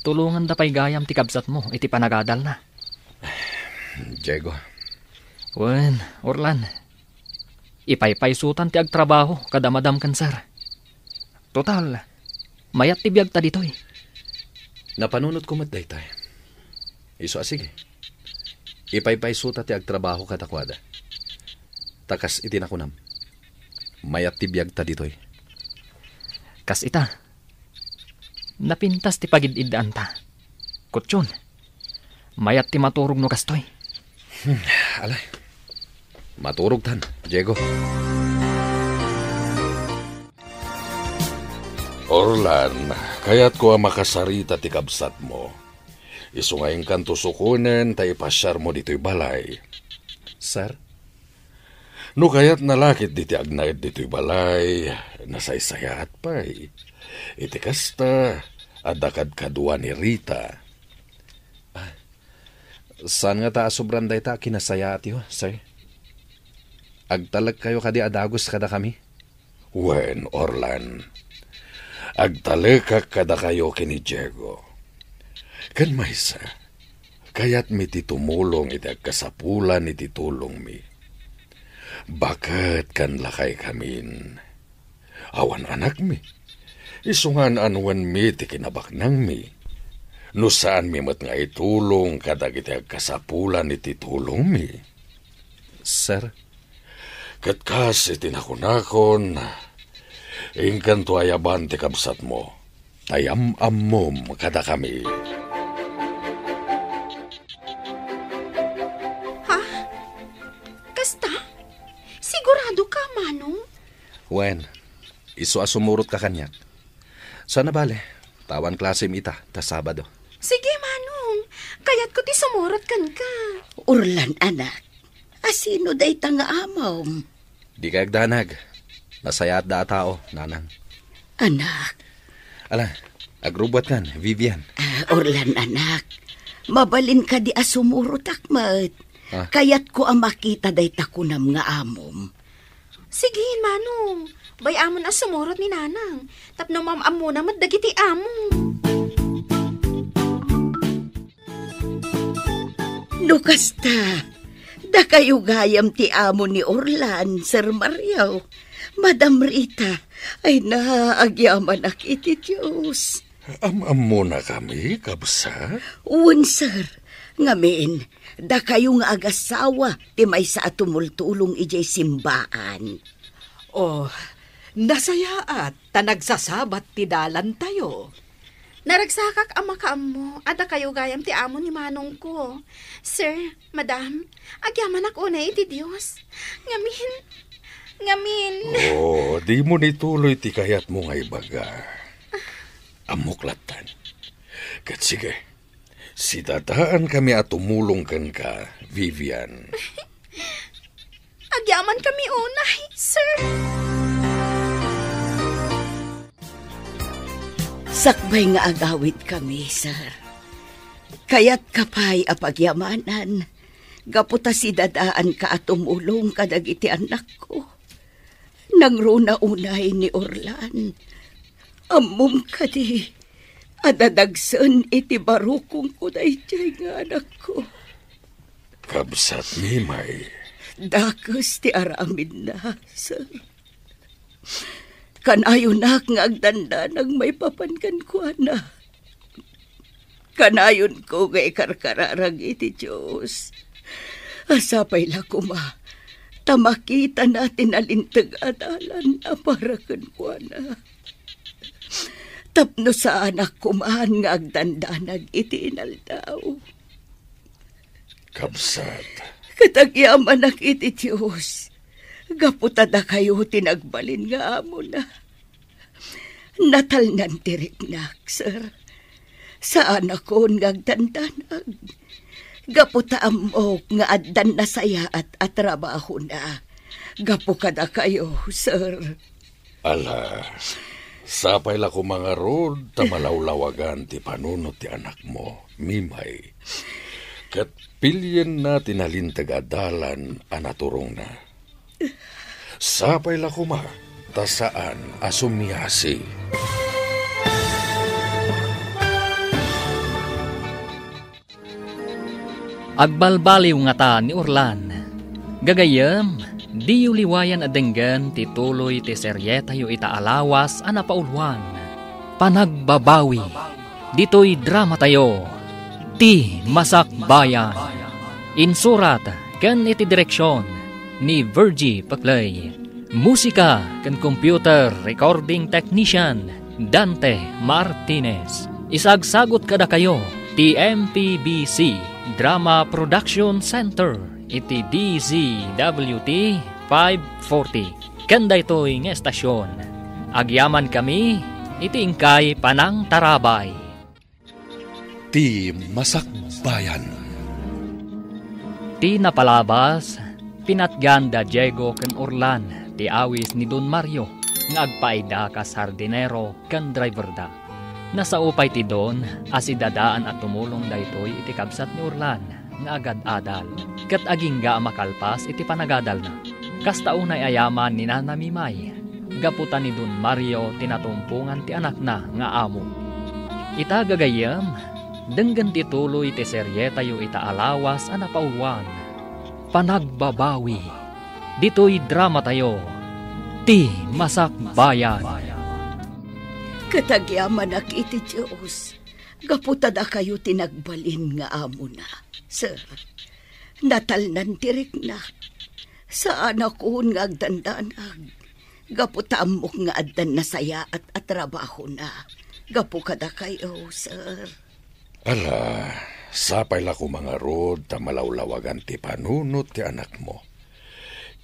tulonganda pay gayam ti kabsatmo iti panagadalna. Diego. Wen, Orlan. Ipaypaysotan ti agtrabaho kada madam ken sir. Total, mayat ti biagta ditoy. Napanunotko met daytay. Isu a sige. Ipaypaysota ti agtrabaho kadakuada. Ta kas iti nakunam, mayat ti biagta ditoy. Kas ita, napintas ti pagid-iddaanta. Kutyon, mayat ti maturog no kastoy. Hmm, ala. Maturogtan, Diego. Orlan, kayatko a makasarita ti kabsatmo. Isu nga inkanto sukonen ta ipasiarmo ditoy balay. Sir? No kayatna la ketdi ti agnaed ditoy balay, nasaysayaat pay. Iti kasta, adda kadkadua ni Rita. Ah, saan ngata a sobran dayta a kinasayaatyo, sir? Agtalekkayo kadi a dagus kadakami? Wen, Orlan. Agtalekak kadakayo ken ni Diego. Ken maysa, kayatmi ti tumulong iti agkasapulan iti tulongmi. Baket ken lakaykamin. Awan anakmi. Isu nga an-annuenmi ti kinabaknangmi. No saanmi met nga itulong kadagiti agkasapulan iti tulongmi. Sir? Ket kas iti nakunakon, inkanto ayaban ti kabsatmo, ta yam-ammom kadakami. Ha? Kasta? Sigurado ka, Manong? Wen, isu a sumurotka kaniak. Saan a bale, ta awan klasem ita ta Sabado. Sige, Manong. Kayatko ti sumurot kenka. Orlan, anak, asino dayta nga amom? Dika agdanag. Nasayaatda a tao, Nanang. Anak. Ala, agrubbuatkan, Vivian. Ah, Orlan, anak. Mabalin kadi a sumurotak met? Ah. Kayatko a makita dayta kunam nga amom. Sige, Manong. Bay-amon a sumurot ni Nanang. Tapno maam-ammona met dagiti amo. No kasta, dakayo gayam ti amo ni Orlan, Sir Mario. Madam Rita, ay na, agyamanak iti Dios. Am-ammonakami, kabsat? Wen, sir. Ngamin, dakayo nga agasawa ti maysa a tumultulong idiay simbaan. Oh, nasayaat ta nagsasabat ti dalantayo. Naragsakak a makaammo a dakayo gayam ti amo ni manongko. Sir, madam, agyamanak unay iti Dios. Ngamin, ngamin. Oh, dimo nituloy ti kayatmo nga ibaga. Ammok lattan. Ket sige, sidadaankami a tumulong kenka, Vivian. Agyamankami unay, sir. Sakbay nga agawidkami, sir. Kayatka pay a pagyamanan, gapu ta sidadaanka a tumulong kadagiti annakko. Nangruna unay ni Orlan. Ammom kadi a dadagsen iti barukongko daydiay nga anakko. Kabsat, Mimay. Dakes ti aramidna, sir. Kanayonak nga agdandanag maipapan kenkuana. Kanayonko nga ikarkararag iti Dios a sapay la koma ta makitana ti nalinteg a dalan a para kenkuana. Tapno saanak koman nga agdandanag iti inaldaw. Kabsat. Ket agyamanak iti Dios, gapu ta dakayo ti nagbalin nga amona. Natalnan ti riknak, sir. Saanakon nga agdandanag. Gapu ta ammok nga addan nasayaat a trabahona. Gapu kadakayo, sir. Ala, sapay la koma ngarud ta malawlawagan ti panunot ti anakmo, Mimay. Ket pilienna ti nalinteg a dalan a naturongna. Sapay la koma ta saan a sumiasi. Agbalbaliw ngata ni Orlan. Gagayyem, diyo liwayan a denggen ti tuloy ti serietayo ita a lawas a napauluan, Panagbabawi. Ditoy dramatayo, Ti Masakbayan. Insurat ken iti direksion ni Virgie Paclay. Musika ken computer recording technician, Dante Martinez. Isagsagut kadakayo ti M P B C Drama Production Center iti D Z W T five forty. Ken daytoy nga estasion, agyamankami iti inkay panangtarabay. Ti Masakbayan. Ti napalabas, pinatgan da Diego ken Orlan ti awis ni Don Mario nga agpaida kas hardinero ken driverda. Nasao pay ti Don a sidadaan a tumulong daytoy iti kabsat ni Orlan nga agad-adal ket agingga a makalpas iti panagadalna. Kasta unay a yaman ni Nana Mimay, gapu ta ni Don Mario ti natumpongan ti anakna nga amo. Ita gagayyem, denggen ti tuloy ti serietayo ita a lawas a napauluan, Panagbabawi. Ditoy dramatayo, Ti Masakbayan. Ket agyamanak iti Dios, gapu ta dakayo ti nagbalin nga amona. Sir, natalnan ti riknak. Saanakon nga agdandanag, gapu ta ammok nga addan nasayaat a trabahona gapu kadakayo, sir. Ala, sapay la koma ngarud ta malawlawagan ti panunot ti anakmo.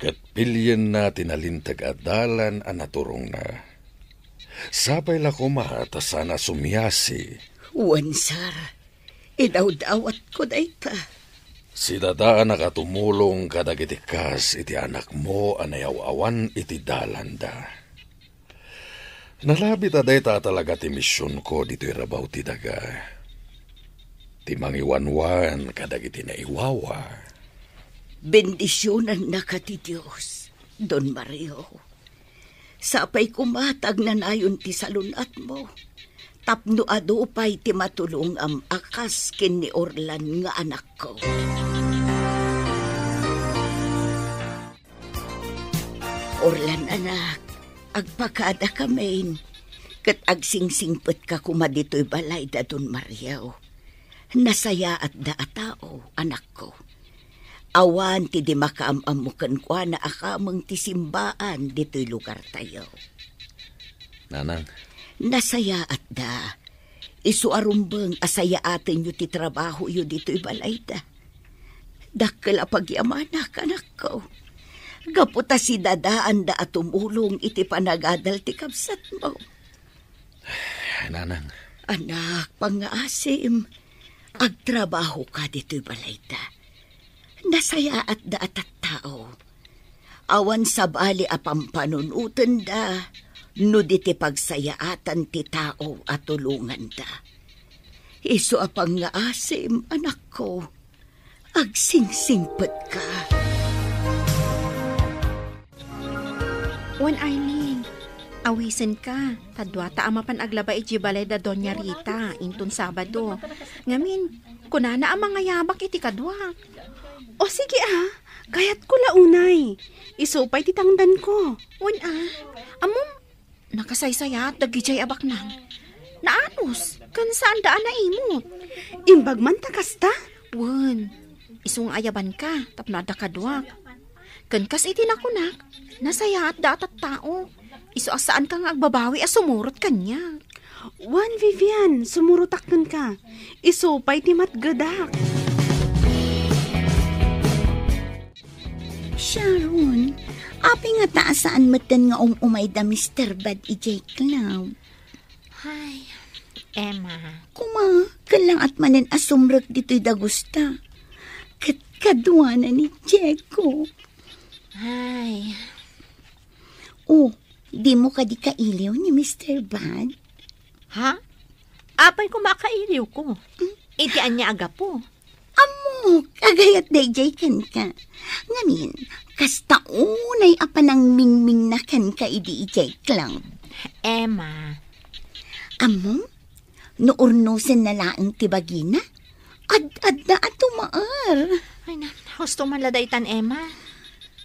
Ket pilienna ti nalinteg a dalan a naturongna. Sapay la koma ta saan a sumiasi. Wen, sir. Idawdawatko dayta. Sidadaanak a tumulong kadagiti kas iti anakmo a nayaw-awan iti dalanda. Nalabit a dayta a talaga ti misionko ditoy rabaw ti daga. Ti mangiwanwan kadagiti naiwawa. Bendisionannaka ti Dios, Don Mario. Sapay koma ta agnanayon ti salun-atmo, tapno adu pay ti matulongam a kas ken ni Orlan nga anakko. Orlan, anak, agpakadakamin, ket agsingsingpetka koma ditoy balay da Don Mario. Nasayaatda a tao, anakko. Awan ti di makaam-ammo kenkuana a kameng ti simbaan ditoy lugartayo. Nanang. Nasayaatda. Isu a rumbeng a sayaatenyo ti trabahoyo ditoy balayda. Dakkel a pagyamanak, anakko. Gapu ta sidadaanda a tumulong iti panagadal ti kabsatmo. Nanang. Anak, pangngaasim, agtrabahoka ditoy balayda. Nasayaatda a tattao. Awan sabali a pampanunotenda no di ti pagsayaatan ti tao a tulonganda. Isu a pangngaasim, anakko, agsingsingpetka. Wen, Arlene, awisenka, ta duata a mapan aglaba idiay balay da Doña Rita inton Sabado. Ngamin, kunana a mangayabak iti kaduak. O sige a, kayatko la unay. Isu pay ti tangdanko. Wen a, ammom, nakasaysayaat dagidiay a baknang. Naanus, ken saanda a naimut. Imbag man ta kasta? Wen, isu nga ayabanka tapno adda kaduak. Ken kas iti nakunak, nasayaatda a tattao. Isu a saanka nga agbabawi a sumurot kaniak. Wen, Vivian, sumurotak kenka. Isu pay ti matgedak. Sharon, apay ngata a saan metten nga um-umay da Mister Bad idiay club? Ay, Emma. Kuma, kailangat manen a sumrek ditoy dagusta. Ket kaduana ni Diego. Ay. Oh, dimo kadi kailiw ni Mister Bad? Ha? Apay koma a kailiwko? Hmm? Iti ania a gapu? Ammok, agayat daydiay kenka. Ngamin, kasta unay a panangmingmingna kenka idi idiay club. Emma. Ammom, no urnosenna laeng ti bagina, ad-adda a tumaer. Ay na, husto man la daytan, Emma.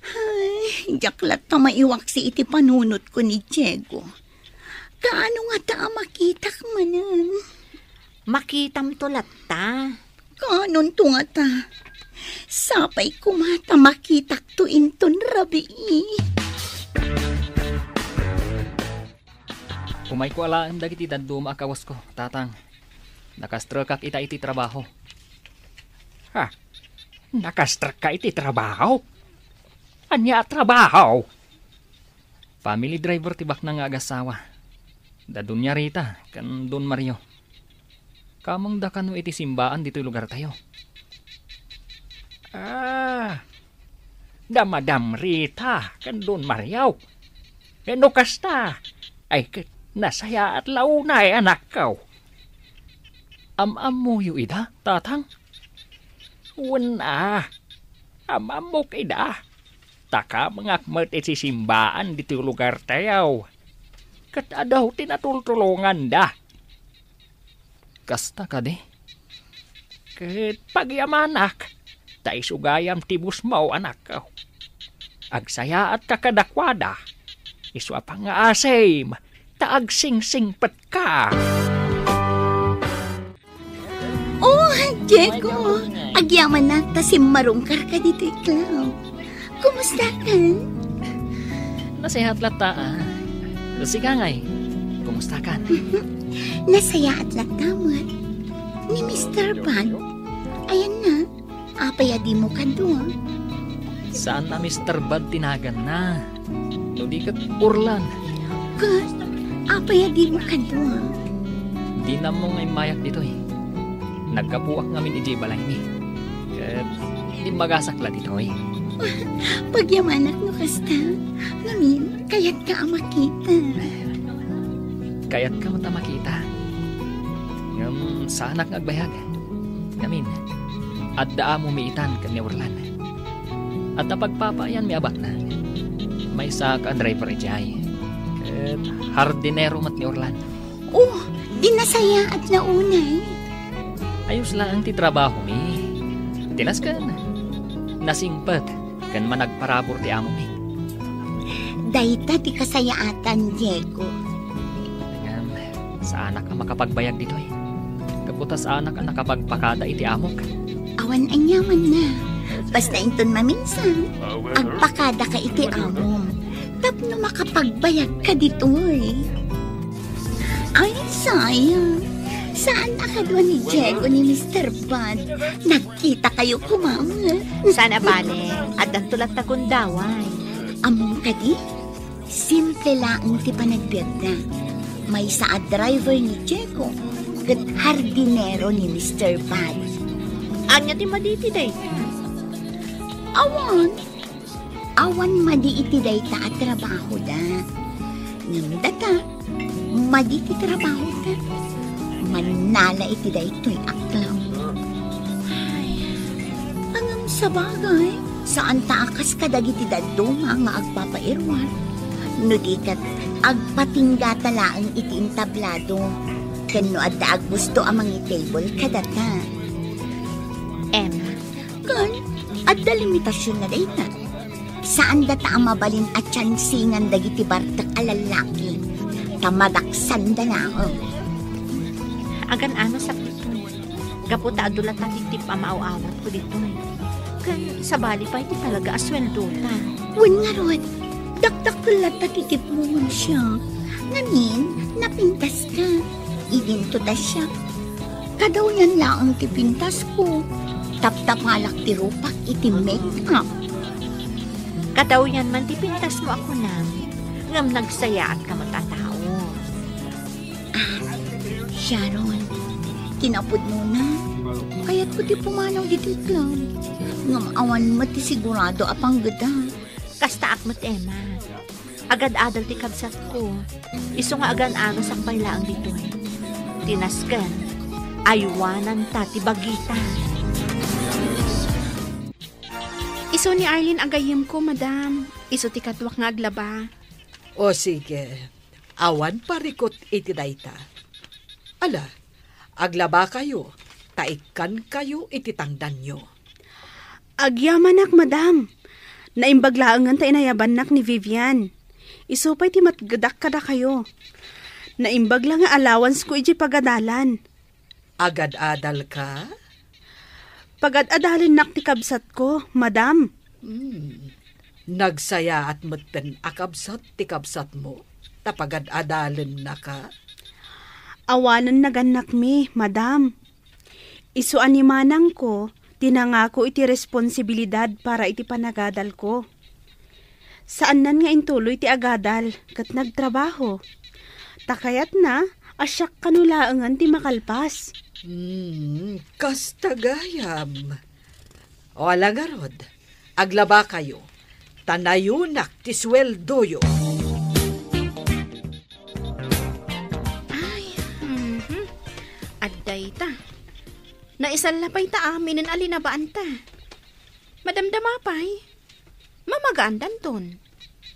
Ay, diak latta maiwaksi iti panunotko ni Diego. Kaano ngata a makitak manen? Makitamto latta. Kaanonto ngata? Sapay koma ta makitakto inton rabii. Umayko alaem dagiti dadduma a kawasko, Tatang. Nakastrekak ita iti trabaho. Ha? Nakastrekka iti trabaho? Ania a trabaho? Family driver ti baknang nga agasawa. Da Doña Rita ken Don Mario. Kamangda kano iti simbaan ditoy lugartayo. Ah, da Madam Rita ken Don Mario. Ken no kasta, ay ket nasayaat la unay, anakko. Am-ammoyo ida, Tatang? Wen a, am-ammok ida. ta kamengak met iti simbaan ditoy lugartayo. Ket adu ti natultulonganda. Kasta kadi? Ket pagyamanak, ta isu gayam ti busmo, anakko. Agsayaatka kadakuada, isu a pangngaasim, ta agsingsingpetka. Oh, Diego, agyamanak ta simmarungkarka ditoy club. Kumustakan? Nasayaat latta, ah. Sika ngay, kumustakan? Nasayaat latta met. Ni Mister Bad, ayanna, apay a dimo kadua? Saan a Mister Bad ti naganna. No di ket Orlan. Ket, apay a dimo kadua? Di nammo nga immayak ditoy. Naggapuak ngamin idiay balaymi. Ket immagasak la ditoy. Pagyamanak no kasta. Ngamin, kayatka a makita. Kayatka met a makita. Ngem saanak nga agbayag. Ngamin, adda amomi itan ken ni Orlan. Adda pagpapaayanmi a baknang. Maysaak a driver idiay. Ket hardinero met ni Orlan. Oh, di nasayaat na unay. Ayos laeng ti trabahomi. Tinasken. Nasingpet ken managparabur ti amomi. Dayta ti kasayaatan, Diego. Ngem, saanak a makapagbayag ditoy. Gapu ta saanak a nakapagpakada iti amok. Awan aniamanna. Basta inton maminsan, agpakadaka iti amom. Tapno makapagbayagka ditoy. Ay, sayang. Saan a kadua ni Diego ni Mister Bad? Nagkita kayo koma. Saan a bale, addanto latta gundaway. Ammom kadi? Simple laeng ti panagbiagda. Maysa a driver ni Diego ket hardinero ni Mister Bad. Ania ti madi iti dayta? Awan. Awan madi iti dayta a trabahoda. Ngem data, madi ti trabahoda. Mannala iti daytoy a club. Ay, ngem sabagay, saanta a kas kadagiti dadduma nga agpapairuar. No di ket, agpatinggata laeng iti entablado. Ken no adda aggusto a mangi-table kadata. Emma, Ken, adda limitasion na dayta. Saan data a mabalin a tiansingan dagiti bartek a lallaki, ta madaksanda laeng. Agan-ano sakit mo? Gapu ta adu latta ti tip a maaw-awatko ditoy. Ken sabali pay ti talaga a sueldota. Wen ngarud, dakdakkel latta ti tipmo ngem siak. Ngamin, napintaska. Idinto ta siak. Kadawyan laeng ti pintasko. Taptapalak ti rupak iti make-up. Kadawyan man ti pintasmo a kunam, ngem nagsayaatka met a tao. Ah, Sharon, kinapudnona, kayatko ti pumanaw ditoy club. Ngem awan met ti sigurado a panggeda. Kastaak met, Emma. Agad-adal ti kabsatko. Isu nga agan-agasak pay laeng ditoy. Tinasken, aywananta ti bagita. Isu ni Arlene a gayyemko, madam. Isu ti kaduak nga aglaba. O sige, awan parikut iti dayta. Ala, aglabakayo, ta ikkankayo iti tangdanyo. Agyamanak, madam. Naimbag laengen ta inayabannak ni Vivian. Isu pay ti matgedak kadakayo. Naimbag la nga allowance ko idiay pagadalan. Agad-adalka? Pagad-adalennak ti kabsatko, madam. Hmm. Nagsayaat metten a kabsat ti kabsatmo, ta pagad-adalennaka? Awanen nagannakmi, madam. Isu a ni manangko ti nangako iti responsibilidad para iti panagadalko. Saannan nga intuloy ti agadal ket nagtrabaho. Ta kayatna a siak kano laengen ti makalpas. Hmm, kasta gayam. O, ala ngarud, aglabakayo, ta nayunak ti sueldoyo. Ay, mhm. Adda ita. Naisalla pay ta aminen a linabaanta. Madamdama pay. Mama, Agaandanton.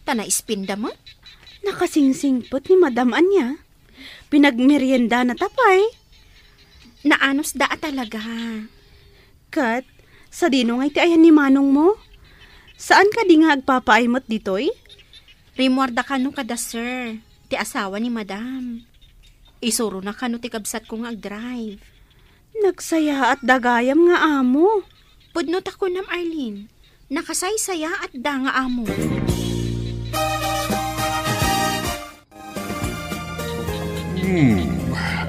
Ta naispinda met. Nakasingsingpet ni Madam ania. Pinagmeriendana ta pay. Naanusda a talaga. Ket, sadino nga iti ayan ni manongmo? Saan kadi nga agpapaay met ditoy? Rimmuarda kano kada sir, ti asawa ni Madam. Isurona kano ti kabsatko nga agdrive. Nagsayaat da gayam nga amo. Pudno ta kunam, Arlene. Nakasaysayaat da nga amo. Hmm,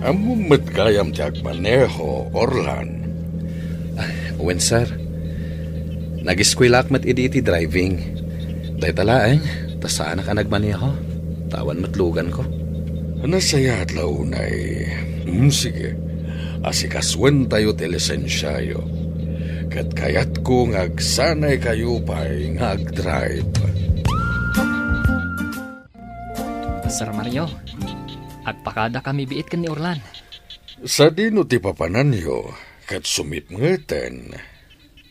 ammom met gayam ti agmaneho, Orlan? Ah, wen, sir. Nag-eskuelaak met idi iti driving. Dayta laeng, ta saanak a nagmaneho. Ta awan met luganko. Nasayaat la unay. Hmm, sige. Asikasuentayo ti lisensiayo. Ket kayatko nga agsanaykayo pay nga agdrive. Sir Mario, agpakadakami biit ken ni Orlan. Sadino ti papananyo ket sumipngeten?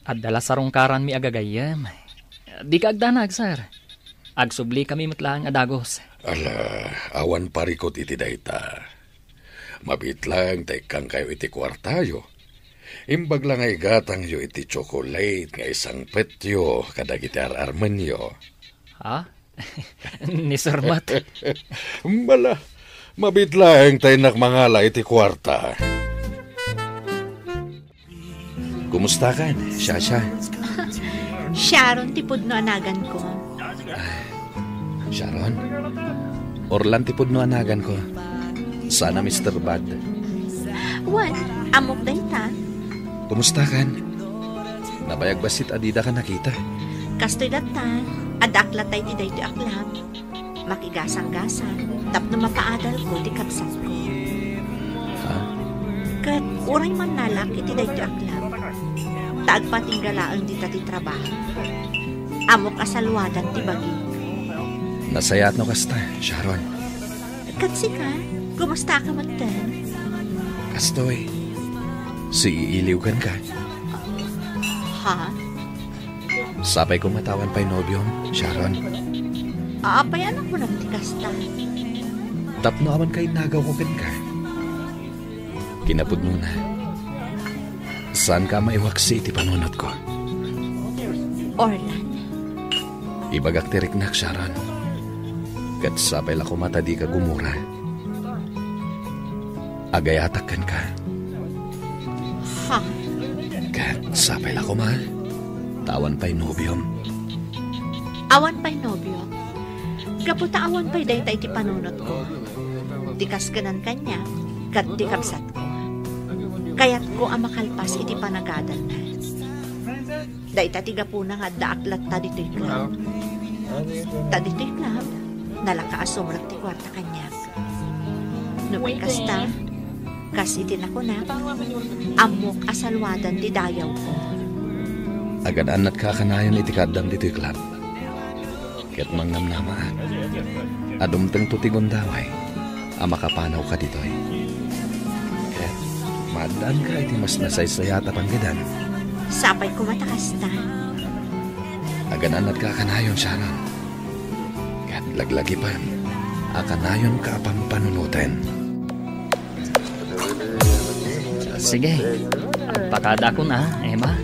Adda la sarungkaranmi a gagayyem. Dika agdanag, sir. Agsublikami met laeng a dagus. Ala, awan parikut iti dayta. Mabiit laeng ta ikkangkayo iti kuartayo. Imbag la nga igatangyo iti tsokolate nga isangpetyo kadagiti ar-armenyo. Ha? Ni Sir Mat. Bala, mabiit laeng ta innak mangala iti kuarta. Kumustakan, Shasha? Sharon ti pudno a naganko. Sharon? Orlan ti pudno a naganko. Sana, Mister Bad. Wen, ammok dayta. Kumustakan? Nabayag bassit a didaka nakita. Kastoy latta, addaak latta iti daytoy a club. Makigasanggasang tapno mapaadalko ti kabsatko. Ha? Ket uray mannalak iti daytoy a club, ta agpatingga laeng dita ti trabaho. Ammok a saluadan ti bagim. Nasayaat no kasta, Sharon. Ket sika, kumustaka metten? Kastoy, siiiliwkan ka. Ha? Sapay koma ta awan pay nobiom, Sharon. Apay a nakunam ti kasta? Tapno awan kainagawko kenka. Kinapudnona, saanka a maiwaksi iti panunotko. Orlan. Ibagak ti riknak, Sharon. Ket sapay la koma ta dika gumura. Agayatak kenka. Ha? Ket sapay la koma, ta awan pay nobiom. Awan pay nobiom? Gapu ta awan pay dayta iti panunotko. Ti kaskenan kaniak, ket ti kabsatko. Kayatko a makalpas iti panagadalna. Dayta ti gapuna nga addaak latta ditoy club. Ta ditoy club, nalaka a sumrek ti kuarta kaniak. Nupay kasta, kas iti nakunak, ammok a saluadan ti dayawko. Agan-annatka a kanayon iti kaaddam ditoy club. Ket mangnamnamaak a dumtengto ti gundaway a makapanawka ditoy. Ket maaddaanka iti mas nasaysayaat a panggedan. Sapay koma ta kasta. Agan-annatka a kanayon, Sharon. Ket laglagipan a kanayonka a pampanunoten. Sige, agpakadakon a, Emma.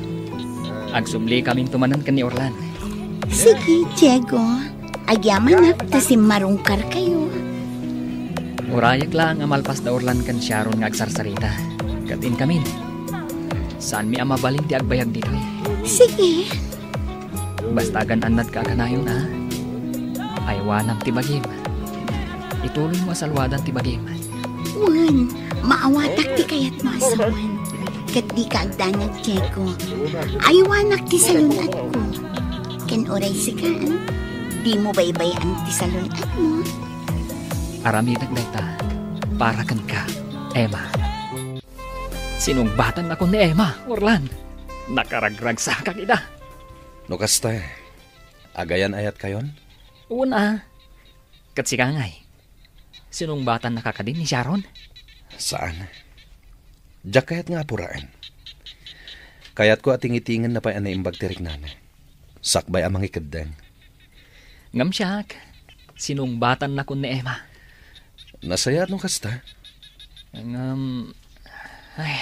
Agsubli kaminto manen ken ni Orlan. Sige, Diego. Agyamanak ta simmarungkarkayo. Urayek laeng a malpas da Orlan ken Sharon nga agsarsarita. Ket inkamin, saanmi a mabalin ti agbayag ditoy. Sige. Basta agan-annatka a kanayon a, aywanam ti bagim. Ituloymo a saluadan ti bagim. Wen, maawatak ti kayatmo a sawen. Ket dika agdanag, Diego. Aywanak ti salun-atko. Ken uray sikan, dimo baybay-an ti salun-atmo. Aramidek dayta para kenka, Emma. Sinungbatan ako ni Emma, Orlan. Nakaragragsakak ida. No kasta, agayan-ayatkayon? Wen a. Ket sika ngay, sinungbatannaka kadi ni Sharon? Saan. Diak kayat nga apuraen. Kayatko a tingitingenna pay a naimbag ti riknana. Sakbay a mangikeddeng. Ngem siak, sinungbatan nakon ni Emma. Nasayaat no kasta. Ngem, ay,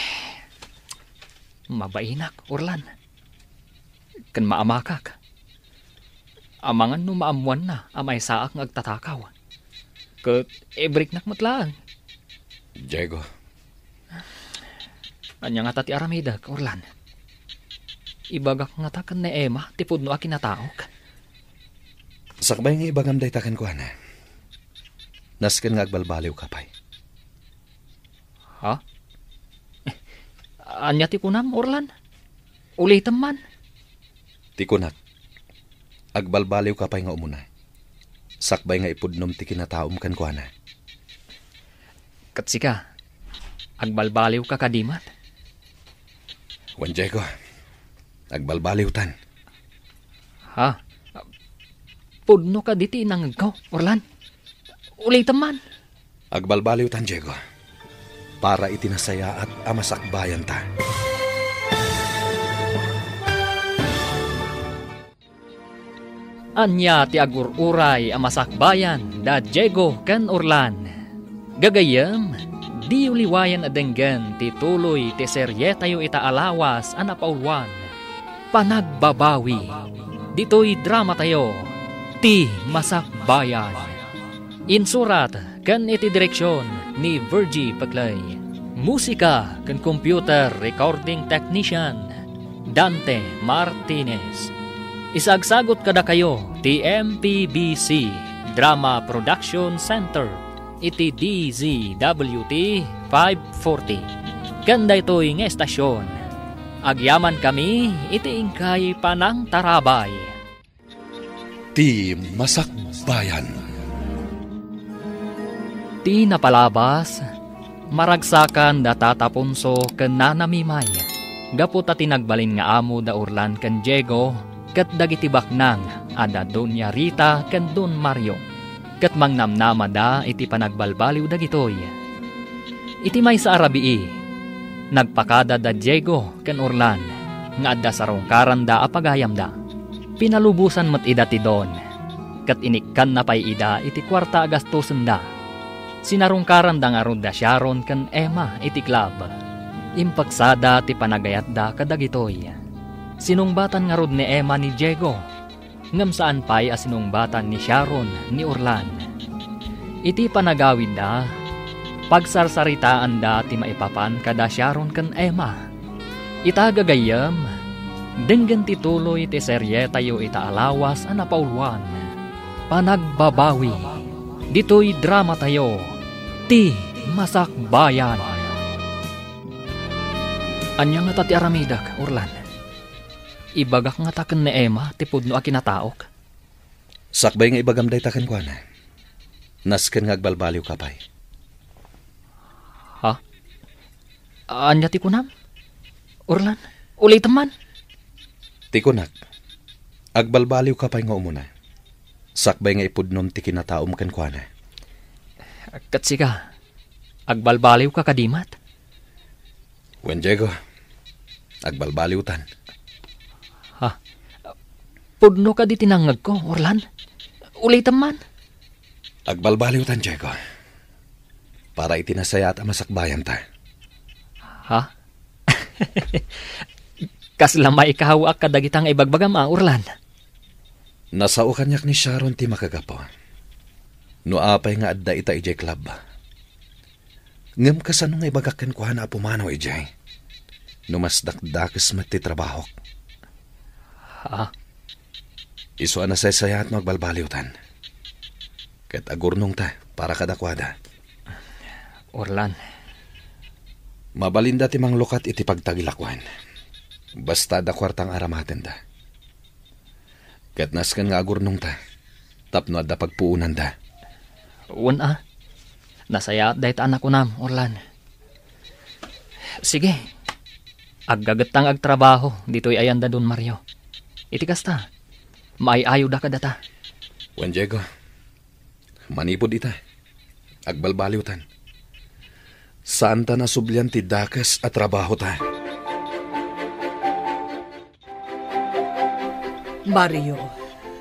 mabainak, Orlan. Ken maamakak. Amangan no maammoanna a maysaak nga agtatakaw. Ket ibriknak met laeng. Diego. Ania ngata ti aramidek, Orlan? Ibagak ngata ken ni Emma ti pudno a kinataok? Sakbay nga ibagam dayta kenkuana, nasken nga agbalbaliwka pay. Ha? Ania ti kunam, Orlan? Ulitem man. Ti kunak, agbalbaliwka pay nga umuna. Sakbay nga ipudnom ti kinataom kenkuana. Ket sika, agbalbaliwka kadi met? Wen, Diego, agbalbaliwtan. Ha? Pudno kadi ti inangegko, Orlan? Ulitem man. Agbalbaliwtan, Diego, para iti nasayaat a masakbayanta. Ania ti agur-uray a masakbayan da Diego ken Orlan? Gagayyem, diyo liwayan a denggen ti tuloy ti serietayo ita a lawas a napauluan, Panagbabawi. Ditoy dramatayo, Ti Masakbayan. Insurat ken iti direksion ni Virgie Peclay. Musika ken computer recording technician, Dante Martinez. Isagsagot kadakayo ti M P B C Drama Production Center iti D Z W T five forty. Ken daytoy nga estasion, agyamankami iti inkay panangtarabay. Ti Masakbayan. Ti napalabas, maragsakan da Tata Ponso ken Nana Mimay, gapu ta ti nagbalin nga amo da Orlan ken Diego ket dagiti baknang a da Doña Rita ken Don Mario, ket mangnamnamada iti panagbalbaliw dagitoy. Iti maysa a rabii, nagpakada da Diego ken Orlan nga adda sarungkaranda a pagayamda. Pinalubosan met ida ti Don, ket inikkanna pay ida iti kuarta a gastosenda. Sinarungkaranda ngarud da Sharon ken Emma iti club. Impeksada ti panagayatda kadagitoy. Sinungbatan ngarud ni Emma ni Diego, ngem saan pay a sinungbatan ni Sharon ni Orlan. Iti panagawidda, pagsarsaritaanda ti maipapan kada Sharon ken Emma. Ita gagayyem, denggen ti tuloy ti serietayo ita a lawas a napauluan, Panagbabawi. Ditoy dramatayo, Ti Masakbayan. Ania ngata ti aramidek, Orlan? Ibagak ngata ken ni Emma ti pudno a kinataok? Sakbay nga ibagam dayta kenkuana, nasken nga agbalbaliwka pay. Ha? Ania ti kunam? Orlan, ulitem man. Ti kunak, agbalbaliwka pay nga umuna, sakbay nga ipudnom ti kinataom kenkuana. Ket sika, agbalbaliwka kadi met? Wen, Diego, agbalbaliwtan. Ha? Pudno kadi ti nangngegko, Orlan? Ulitem man. Agbalbaliwtan, Diego. Para iti nasayaat a masakbayanta. Ha? Kasla maikawaak kadagita nga ibagbagam a, Orlan. Nasao kaniak ni Sharon ti makagapu. No apay nga adda ita idiay club. Ngem kasano nga ibagak kenkuana a pumanaw idiay? No mas dakdakes met ti trabahok. Ha? Isu a nasaysayaat no agbalbaliwtan. Ket agurnongta para kadakuada. Orlan. Mabalinda ti manglukat iti pagtagilakuan. Basta adda kuarta nga aramatenda. Ket nasken nga agurnongta, tapno adda pagpuonanda. Wen a, nasayaat dayta a nakunam, Orlan. Sige, aggagetta nga agtrabaho ditoy ayan da Don Mario. Iti kasta, maay-ayoda kadata. Wen, Diego, manipud ita, agbalbaliwtan. Saanta nasublian ti dakes a trabahota. Mario,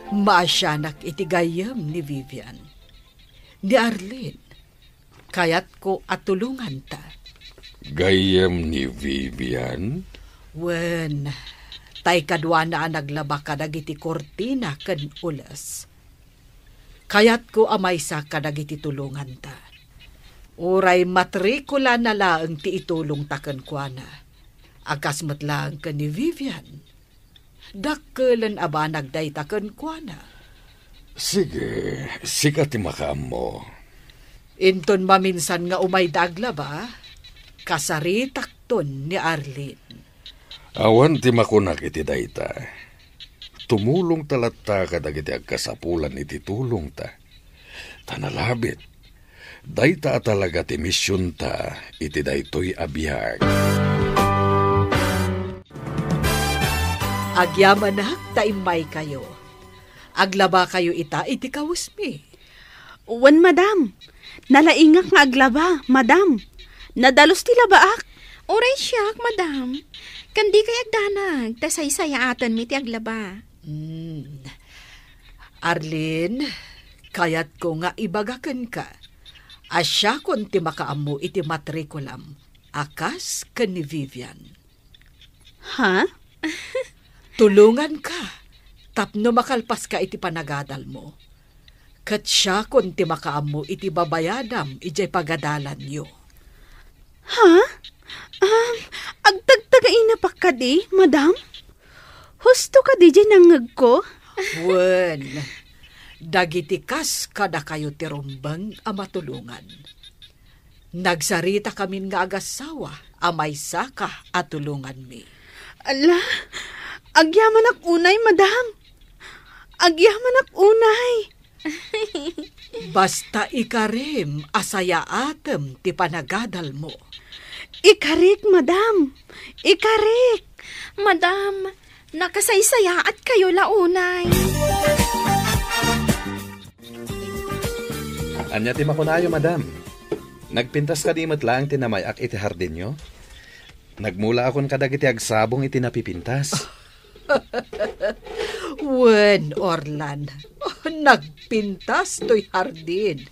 Maasianak iti gayyem ni Vivian. Ni Arlene, kayatko a tulonganta. Gayyem ni Vivian? Wen, tay kaduana a naglaba kadagiti kurtina ken ules. Kayatko a maysa kadagiti tulonganta. Uray matrikulana laeng ti itulongta kenkuana, a kas met laeng ken ni Vivian. Dakkelen a banag dayta kenkuana. Sige, sika ti makaammo. Inton maminsan nga umayda aglaba, kasaritakton ni Arlene. Awan ti makunak iti dayta. Tumulongta latta kadagiti agkasapulan iti tulongta. Ta nalabit, dayta a talaga ti misionta iti daytoy a biag. Agyamanak ta immaykayo. Aglabakayo ita iti kawesmi. Wen, madam. Nalaingak nga aglaba, madam. Nadalus ti labaak. Uray siak, madam. Ken dikay agdanag, ta saysayaatenmi ti aglaba. Hmm. Arlene, kayatko nga ibaga kenka a siakon ti makaammo iti matrikulam a kas ken ni Vivian. Ha? Tulonganka tapno makalpaska iti panagadalmo. Ket siakon ti makaammo iti babayadam idiay pagadalanyo. Ha? Um, agtagtagainak kadi, madam? Husto kadi diay nangngegko? Wen, dagiti kas kadakayo ti rumbeng a matulongan. Nagsaritakamin nga agassawa a maysaka a tulonganmi. Ala, agyamanak unay, madam. Agyamanak unay. Basta ikarim a sayaatem ti panagadalmo. Ikarik, madam. Ikarik. Madam, nakasaysayaatkayo la unay. Ania ti makunayo, madam? Nagpintas kadi met laeng ti namay-ak iti hardinyo? Nagmulaakon kadagiti agsabong iti napipintas. Wen, Orlan, nagpintas toy hardin.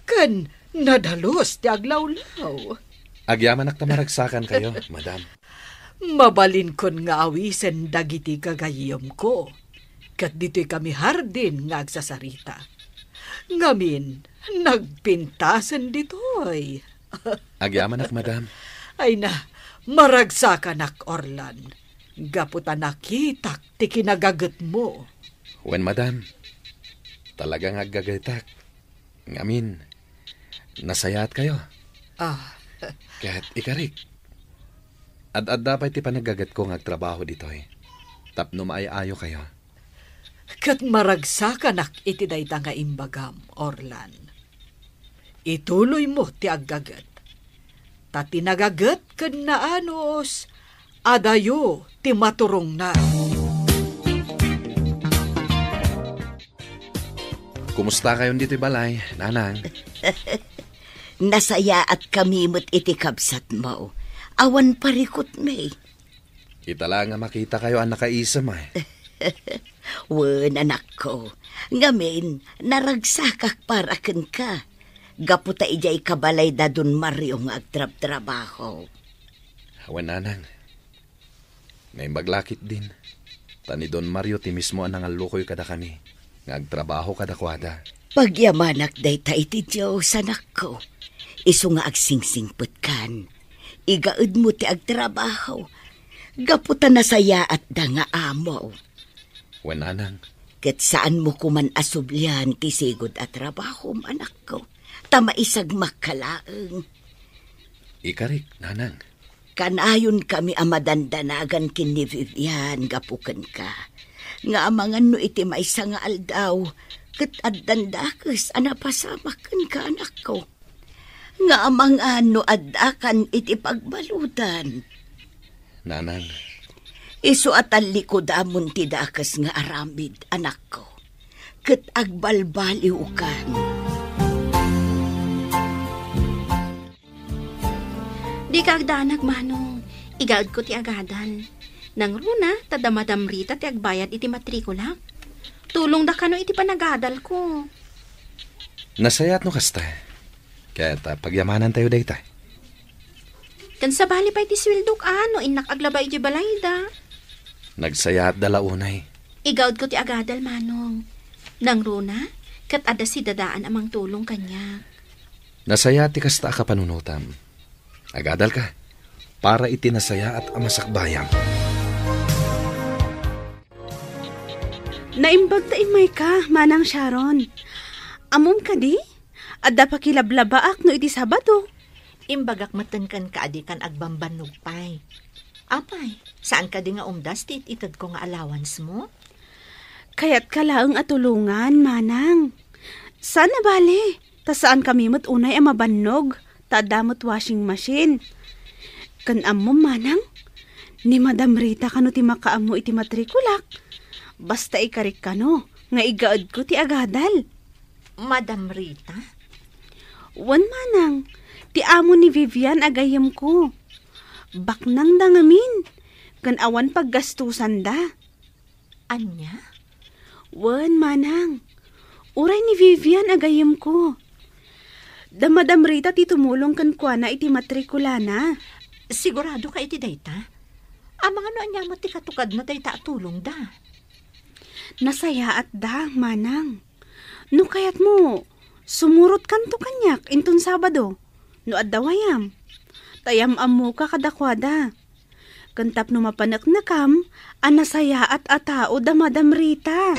Ken nadalus ti aglawlaw. Agyamanak ta maragsakankayo, madam. Mabalinkon nga awisen dagiti gagayyemko, ket ditoy kami hardin nga agsasarita. Ngamin, nagpintasen ditoy. Agyamanak, madam. Ay na, maragsakanak, Orlan, gapu ta nakitak ti kinagagetmo. Wen, madam. Talaga nga aggagetak. Ngamin, nasayaatkayo. Ah. Ket ikarik, ad-adda pay ti panagagetko nga agtrabaho ditoy tapno maay-ayokayo. Ket maragsakanak iti dayta nga imbagam, Orlan. Ituloymo ti aggaget. Ta ti nagaget ken naanus, adayo ti maturongna. Kumustakayon ditoy balay, nanang? Nasayaatkami met iti kabsatmo. Awan parikutmi. Ita la nga makitakayo a nakaisem, ay. Wen, anakko. Ngamin, naragsakak para kenka. Gapu ta idiay kabalay da Don Mario nga agtrabtrabaho. Wen, nanang. Naimbag la ketdin, ta ni Don Mario ti mismo a nangallukoy kadakami nga agtrabaho kadakuada. Pagyamanak dayta iti Dios, anakko. Isu nga agsingsingpetkan. Igaedmo ti agtrabaho. Gapu ta nasayaatda nga amo. Wen, nanang. Ket saanmo koman a sublian ti sigud a trabahom, anakko. Ta maisagmakka laeng. Ikarik, nanang. Kanayonkami a madandanagan ken ni Vivian gapu kenka. Nga amangan no iti maysa nga aldaw, ket addan dakes a napasamak kenka, anakko. Nga amangan no addakan iti pagbaludan. Nanang. Isu a tallikudamon ti dakes nga aramid, anakko. Ket agbalbaliwkan. Dika agdanag, Manong. Igaedko ti agadal. Nangruna, ta damadamrita ti agbayad iti matrikula. Tulongda kano iti panagadalko. Nasayaat no kasta. Ket, ah, pagyamanantayo dayta. Ken sabali pay ti sueldok a no innak aglaba iti balayda. Nagsayaatda la unay. Igaudko ti agadal, Manong. Nangruna, ket adda sidadaan a mangtulong kaniak. Nasayaat ti kasta a kapanunotam. Agadalka para iti nasayaat a masakbayam. Naimbag ta immayka, Manang Sharon. Ammom kadi? Adda pakilablabaak no iti Sabado. Imbagak metten kenka a dikan agbambannog pay. Apay, saan kadi nga umdas ti it-itedko nga allowance mo? Kayatka laeng a tulongan, Manang. Saan a bale, ta saankami met unay a mabannog, ta adda met washing machine. Ken ammom, Manang, ni Madam Rita kano ti makaammo iti matrikulak. Basta ikarik kano nga igaedko ti agadal. Madam Rita? Wen, Manang, ti amo ni Vivian a gayyemko. Baknangda ngamin, ken awan paggastusanda. Ania? Wen, Manang. Uray ni Vivian a gayyemko. Da Madam Rita ti tumulong kenkuana iti matrikulana. Sigurado ka iti dayta? Amangan no ania met ti katukadna dayta a tulongda? Nasayaatda, Manang. No kayatmo, sumurotkanto kaniak inton Sabado, no adda wayam. Ta yam-ammoka kadakuada. Ken tapno mapaneknekam a nasayaat a tao da Madam Rita.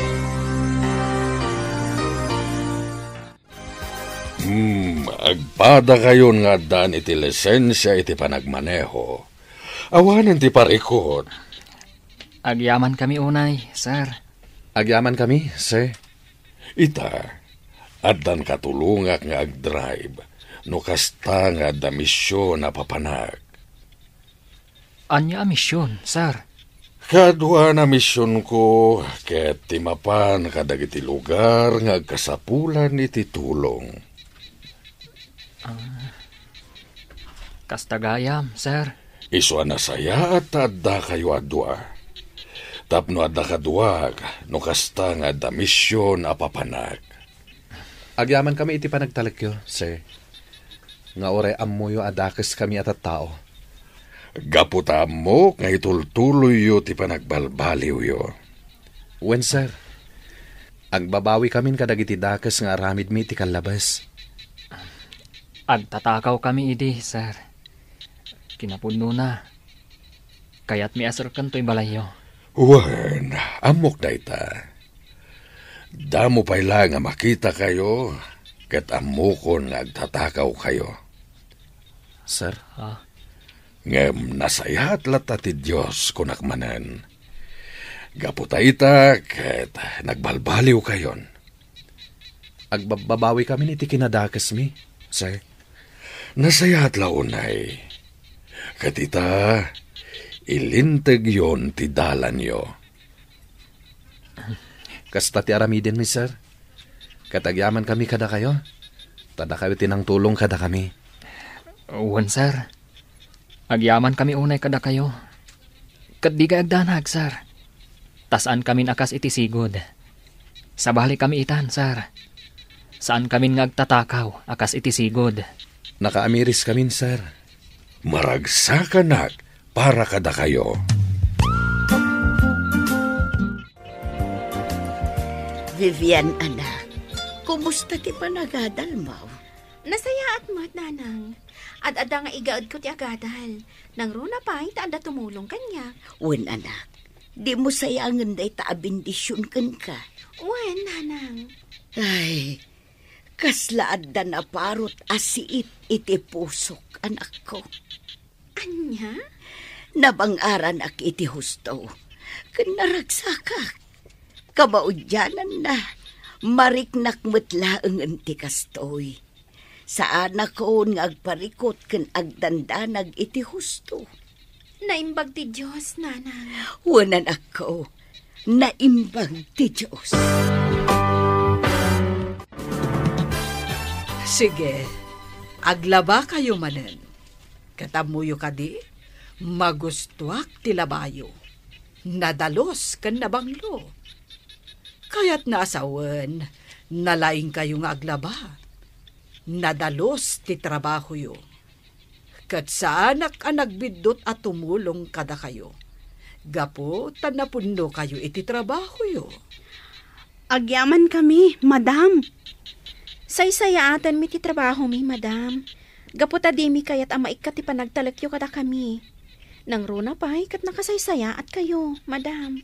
Hmm, agpadakayon nga addaan iti lisensia iti panagmaneho. Awanen ti parikut. Agyamankami unay, sir. Agyamankami, sir. Ita, addan katulongak nga agdrive, no kasta nga adda mision a papanak. Ania a mision, sir? Kaduan a misionko ket ti mapan kadagiti lugar nga agkasapulan iti tulong. Ah, kasta gayam, sir. Isu a nasayaat ta addakayo a dua. Tapno adda kaduak, no kasta nga adda mision a papanak. Agyamankami iti panagtalekyo, sir, nga uray ammoyo a dakeskami a tattao. Gapu ta ammok nga itultuloyyo ti panagbalbaliwyo. Wen, sir. Agbabawikamin kadagiti dakes nga aramidmi iti kallabes. Agtatakawkami idi, sir. Kinapudnona, kayatmi a serken toy balayyo. Wen, ammok dayta. Damo pay la nga makitakayo, ket ammokon nga agtatakawkayo. Sir? Ah. Ngem nasayaat latta ti Dios, kunak manen. Gapu ta ita, ket nagbalbaliwkayon. Agbababawikamin iti kinadakesmi, sir. Nasayaat la unay. Ket ita, ilintegyon ti dalanyo. Kasta ti aramidenmi, sir. Ket agyamankami kadakayo. Ta dakayo ti nangtulong kadakami. Wen, sir. Agyamankami unay kadakayo. Ket dikay agdanag, sir. Ta saankamin a kas iti sigud. Sabalikami itan, sir. Saankamin nga agtatakaw a kas iti sigud. Nakaamiriskamin, sir. Maragsakanak para kadakayo. Vivian, anak, kumusta ti panagadalmo? Nasayaat met, Nanang. Ad-adda nga igaedko ti agadal. Nangruna pay ta adda tumulong kaniak. Wen, anak. Dimo sayangen dayta a bendision kenka. Wen, Nanang. Ay, kasla adda naparut a siit iti pusok, anakko. Ania? Nabang-aranak iti husto, ken naragsakak. Kamaudiananna, mariknak met laengen ti kastoy. Saanakon nga agparikut ken agdandanag iti husto. Naimbag ti Dios, Nanang. Wen, anakko, naimbag ti Dios. Sige, aglabakayo manen. Ket ammoyo kadi, magustoak ti labayo. Nadalus ken nabanglo. Kayatna a sawen, nalaingkayo nga aglaba. Nadalus ti trabahoyo. Ket saanak a nagbiddut a tumulong kadakayo, gapu ta napunnokayo iti trabahoyo. Agyamankami, madam. Saysayaatenmi ti trabahomi, madam. Gapu ta dimi kayat a maikkat ti panagtalekyo kadakami. Nangruna pay ket nakasaysayaatkayo, madam.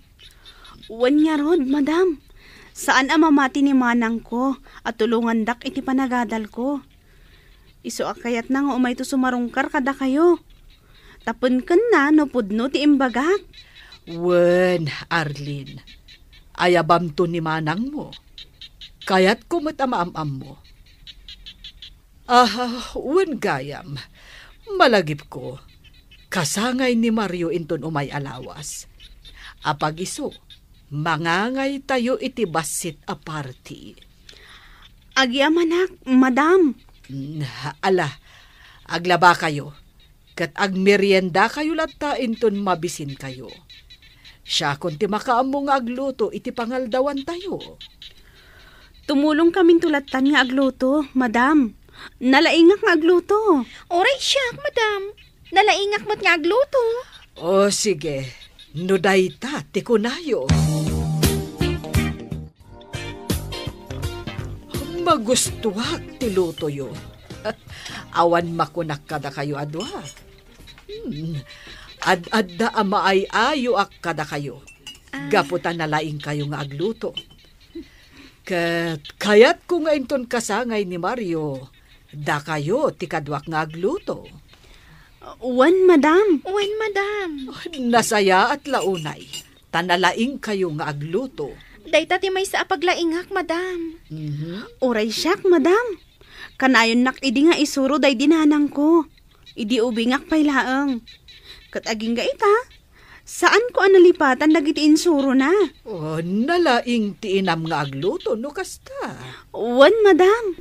Wen ngarud, madam. Saan a mamati ni manangko a tulongandak iti panagadalko. Isu a kayatna nga umayto sumarungkar kadakayo. Tapno kenna no pudno ti imbagak. Wen, Arlene, ayabamto ni manangmo. Kayatko met a maam-ammo. Ah, wen gayam, malagipko, kasangay ni Mario inton umay a lawas. Apagiso, mangangaytayo iti bassit a party. Agyamanak, madam. Mm, ala, aglabakayo, ket agmeriendakayo latta inton mabisinkayo. Siakon ti makaammo nga agluto iti pangaldawantayo. Tumulongkaminto lattan nga agluto, madam. Nalaingak nga agluto. Uray siak, madam. Nalaingak met nga agluto. O, sige. No dayta ti kunayo. Magustuak ti lutoyo. Awan makunak kadakayo a dua. Hmm. Ad-adda a maay-ayoak kadakayo. Ah. Gapu ta nalaingkayo nga agluto. Ket kayatko nga inton kasangay ni Mario, dakayo ti kaduak nga agluto. Wen, madam. Wen, madam. Nasayaat la unay, ta nalaingkayo nga agluto. Dayta ti maysa a paglaingak, madam. Mhm. Uray siak, madam. Kanayonnak idi nga isuro daydi nanangko. Idi ubingak pay laeng. Ket agingga ita, saanko a nalipatan dagiti insurona. Oh, nalaing ti inam nga agluto no kasta. Wen, madam.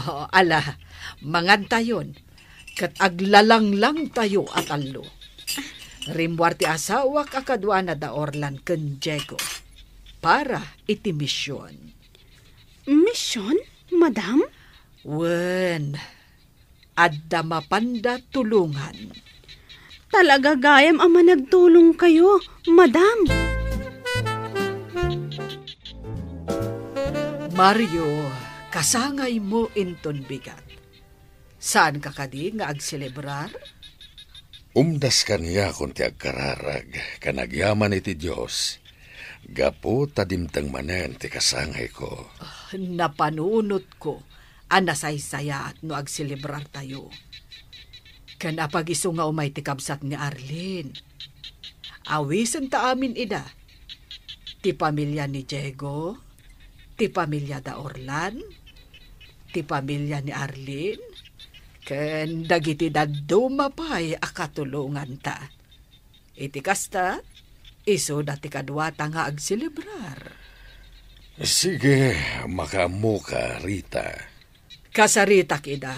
Oh, ala, mangantayon, ket aglalanglangtayo a tallo. Rimmuar ti asawak a kaduana da Orlan ken Diego para iti mision. Mision, madam? Wen, adda mapanda tulongan. Talaga gayam a managtulongkayo, madam. Mario, kasangaymo inton bigat. Saanka kadi nga agselebrar? Umdas kaniakon ti agkararag ken agyaman iti Dios, gapu ta dimteng manen ti kasangayko. Ah, napanunotko a nasaysayaat no agselebrartayo. Ken apagiso nga umay ti kabsat ni Arlene. Awisenta amin ida. Ti pamilia ni Diego, ti pamilia da Orlan, ti pamilia ni Arlene, ken dagiti dadduma pay a katulonganta. Iti kasta, isuda ti kaduata nga agselebrar. Sige, makaammoka, Rita. Kasaritak ida.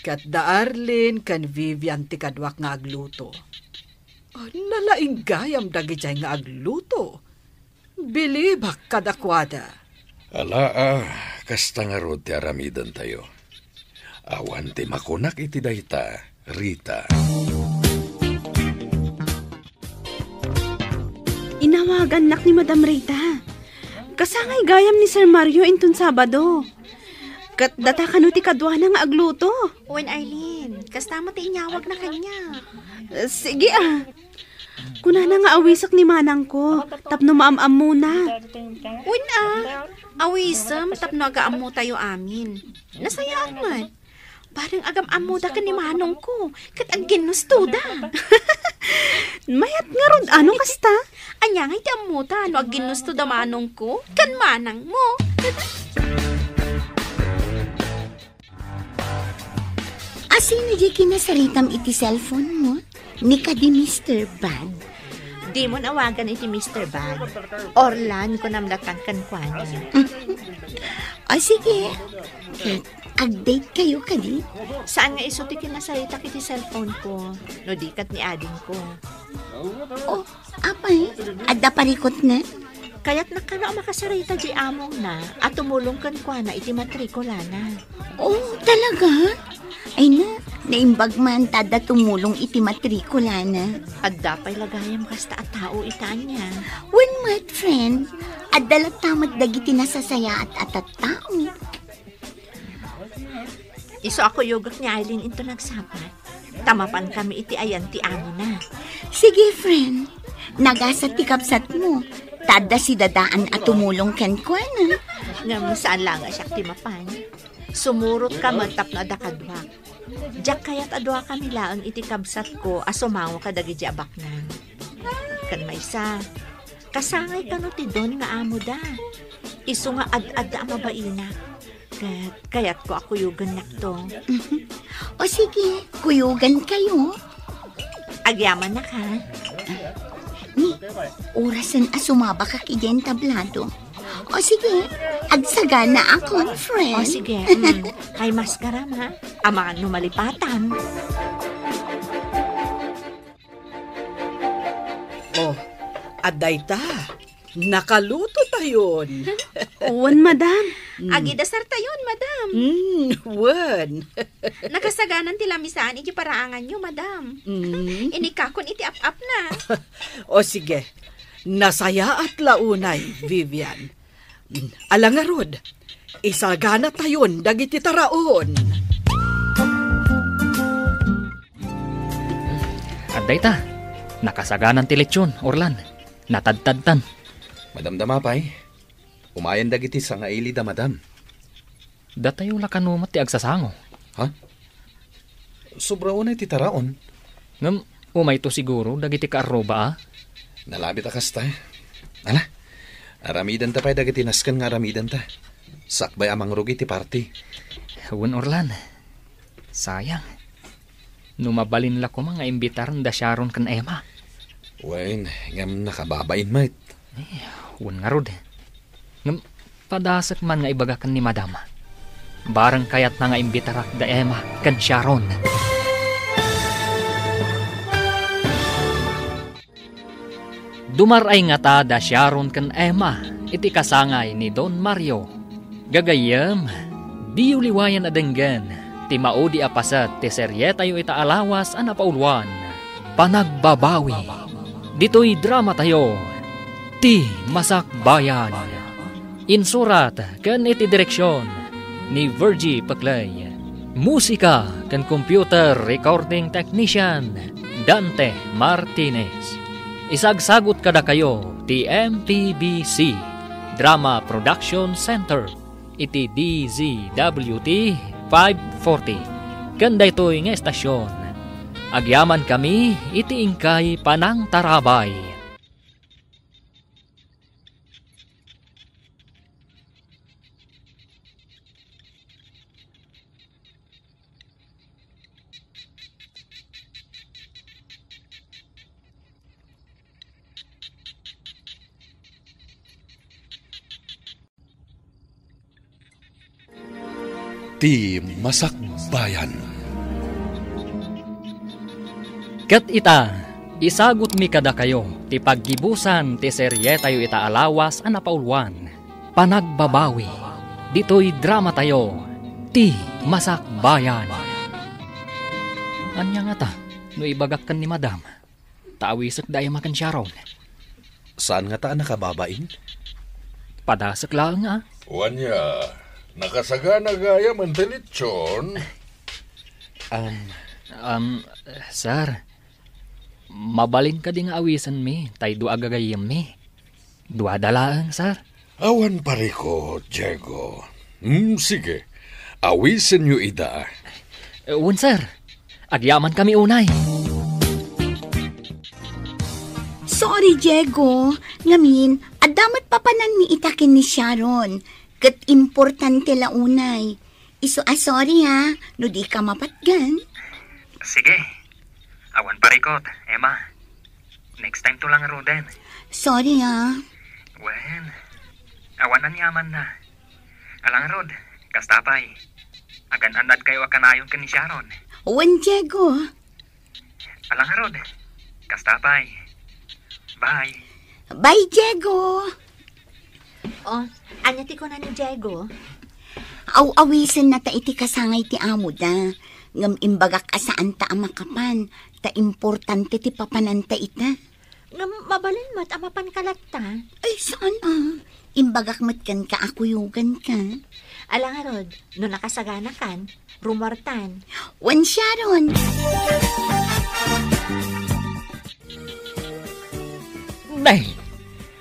Ket da Arlene ken Vivian ti kaduak nga agluto. Ah, nalaing gayam dagijay nga agluto. Bilibak kadakuada. Alaa, kasta ngarud ti aramidentayo. Awan ti makunak iti dayta, Rita. Inawagannak ni Madam Rita. Kasangay gayam ni Sir Mario inton Sabado. Ket data kano ti kaduana nga agluto? Wen, Arlene, kasta met ti inyawagna kaniak. Sige, ah. Kunana nga awisek ni manangko tapno maam-ammona. Wen, ah. Awisem tapno agaammotayo amin. Nasayaat met. Bareng agam-ammoda ken ni manongko, ket agginnustoda. Mayat ngarud, ano kasta? Ania ngay ti ammota no agginnustoda manongko ken manangmo? Asino diay kinasaritam iti cellphone mo? Ni kadi Mister Bag? Dimon awagan iti Mister Bag. Orlan, kunam lattan kenkuana. O, sige. Ket, agdate kayo kadi? Saan nga isu ti kinasaritak iti cellphone ko, no di ket ni adingko. O, apay, adda parikutna? Kayatna kano a makasarita di amongna a tumulong kenkuana iti matrikulana. Oh, talaga? Ay na, naimbag man ta adda tumulong iti matrikulana. Adda pay la gayam kasta a tao ita ania. Wen met, friend, adda latta met dagiti nasasayaat a tattao. Isu a kuyogek ni Aileen into nagsapa, ta mapankami iti ayan ti amona. Sige, friend. Nagasat ti kabsatmo. Ta adda sidadaan a tumulong kenkuana. Ngem saan la nga siak ti mapan. Sumurotka met tapno adda kaduak. Diak kayat a duakami laeng iti kabsatko a sumango kadagidi a baknang. Ken maysa, kasangay kano ti Don nga amoda. Isu nga ad-adda a mabainak. Ket kayatko a kuyogennakto. O sige, kuyogan kayo. Agyamanak, ha? Ni, orasen a sumabakak idiay entablado. O sige, agsagana a conference. O sige, mm, kay maskaram, ha? Amangan no malipatan. Oh, adda ita. Nakaluto tayon. Wen, madam. Mm. Agidasar tayon, madam. Mm, wen. Nakasaganan ti lamisaan iti paraanganyo, madam. Mm. Inikakon iti ap-apna. O sige, nasayaat la unay, Vivian. Mm, ala ngarud, isagana tayon dagiti taraon. Adda ita, nakasaganan ti lechon, Orlan. Natadtadtan. Madamdama pay. Umayen dagiti sangailida, madam. Datayo la kano met ti agsasango. Ha? Sobra unay ti taraon. Ngem umayto siguro dagiti kaarruba, a? Nalabit a kasta. Ala, aramidenta pay dagiti nasken nga aramidenta. Sakbay a mangrugi ti party. Wen, Orlan. Sayang. No mabalin la koma nga imbitaren da Sharon ken Emma. Wen, ngem nakababain met. Eh, wen ngarud. Ngem padasek man nga ibagak ken ni Madam. Bareng kayatna nga imbitarak da Emma ken Sharon. Dumar-ay ngata da Sharon ken Emma iti kasangay ni Don Mario. Gagayyem, diyo liwayan a denggen ti maudi a paset ti serietayo ita a lawas a napauluan, Panagbabawi. Ditoy dramatayo, Ti Masakbayan. Insurat ken iti direksion ni Virgie Peclay. Musika ken computer recording technician, Dante Martinez. Isagsagut kadakayo ti M P B C Drama Production Center iti D Z W T five forty. Ken daytoy nga estasion, agyamankami iti inkay panangtarabay. Ti Masakbayan. Ket ita, isagutmi kadakayo ti paggibusan ti serietayo ita a lawas a napauluan, Panagbabawi, ditoy dramatayo, Ti Masakbayan. Ania ngata no ibagak ken ni Madam? Ta awisek da Emma ken Sharon. Saan ngata a nakababain? Padasek laeng, a. Wen, nakasagana gayam ti lechon. Um, Um, sir, mabalin kadi nga awisenmi tay dua a gagayyemmi? Duada laeng, sir. Awan parikut, Diego. Hmm, sige. Awisenyo ida. Eh, wen, sir. Agyamankami unay. Sorry, Diego. Ngamin, adda met papananmi ita ken ni Sharon. Ket importante la unay. Isu a sorry, ha, no di ka mapatgan. Sige. Awan parikut, Emma. Next time to lang, Roden. Sorry, ha. Wen, awan aniamanna. Ala ngarud, kasta pay. Agan-annadkayo a kanayon ken ni Sharon. Wen, Diego. Ala ngarud, kasta pay. Bye. Bye, Diego. Oh, ania ti kuna ni Diego? Aw-awisenna ta iti kasangay ti amoda. Ngem imbagak a saanta a makapan, ta importante ti papananta ita. Ngem mabalin met a mapanka latta? Ay, saan a? Imbagak met kenka a kuyoganka. Ala ngarud, no nakasaganakan, rumuartan. Wen, Sharon! Nay,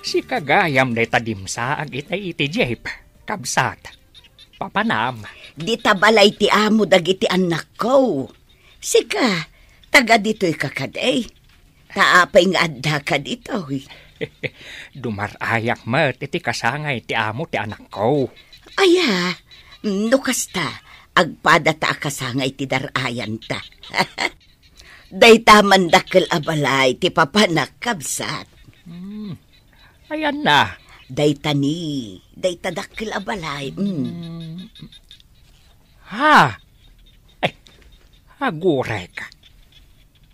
sika gayam dayta dimsaag itay iti jeep, kabsat. Papanam. Dita balay ti amo dagiti annakko. Sika, taga ditoyka kadi? Ta apay nga addaka ditoy? Dumar-ayak met iti kasangay ti amo ti anakko. Aya, no kasta, agpadata a kasangay ti dar-ayanta. Dayta man dakkel a balay ti papanak, kabsat. Hmm. Ayanna. Dayta ni, dayta dakkel a balay. Mm. Hmm. Ha? Ay, agurayka.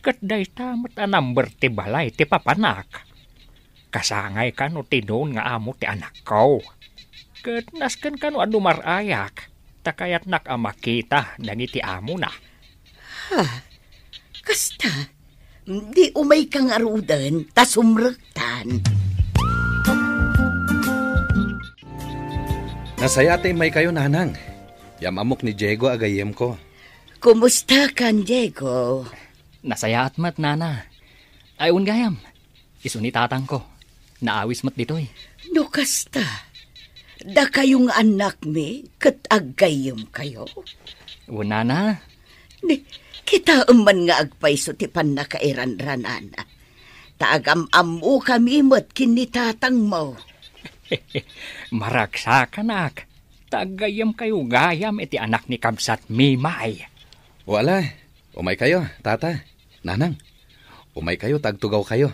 Ket dayta met a number ti balay ti papanak. Kasangay kano ti don nga amo ti anakko. Ket nasken kano a dumar-ayak, ta kayatnak a makita dagiti amona. Ha? Kasta? Di umayka ngaruden, ta sumrektan. Nasayaat ti immaykayo, Nanang. Yam-ammok ni Diego a gayyemko. Kumustakan, Diego? Nasayaat met, Nana. Ay, wen gayam. Isu ni tatangko. Naawis met ditoy. No kasta, dakayo nga annakmi ket aggayyemkayo? Wen, Nana. Ni, kitaem man nga agpayso ti pannakairanranana. Ta agam-ammokami met ken ni tatangmo. Maragsakanak. Ta aggayyemkayo gayam iti anak ni kabsat Mimay. O ala, umaykayo, Tata, Nanang. Umaykayo ta agtugawkayo.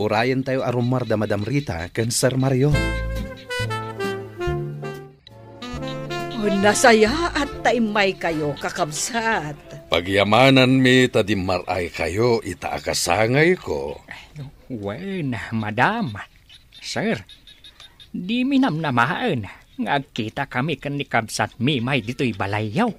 Urayentayo a rummuar da Madam Rita ken Sir Mario. O, nasayaat ta immaykayo, kakabsat. Pagyamananmi ta dimmar-aykayo ita a kasangayko. Wen, madam, sir, dimi namnamaen nga agkitakami ken ni kabsat Mimay ditoy balayyo.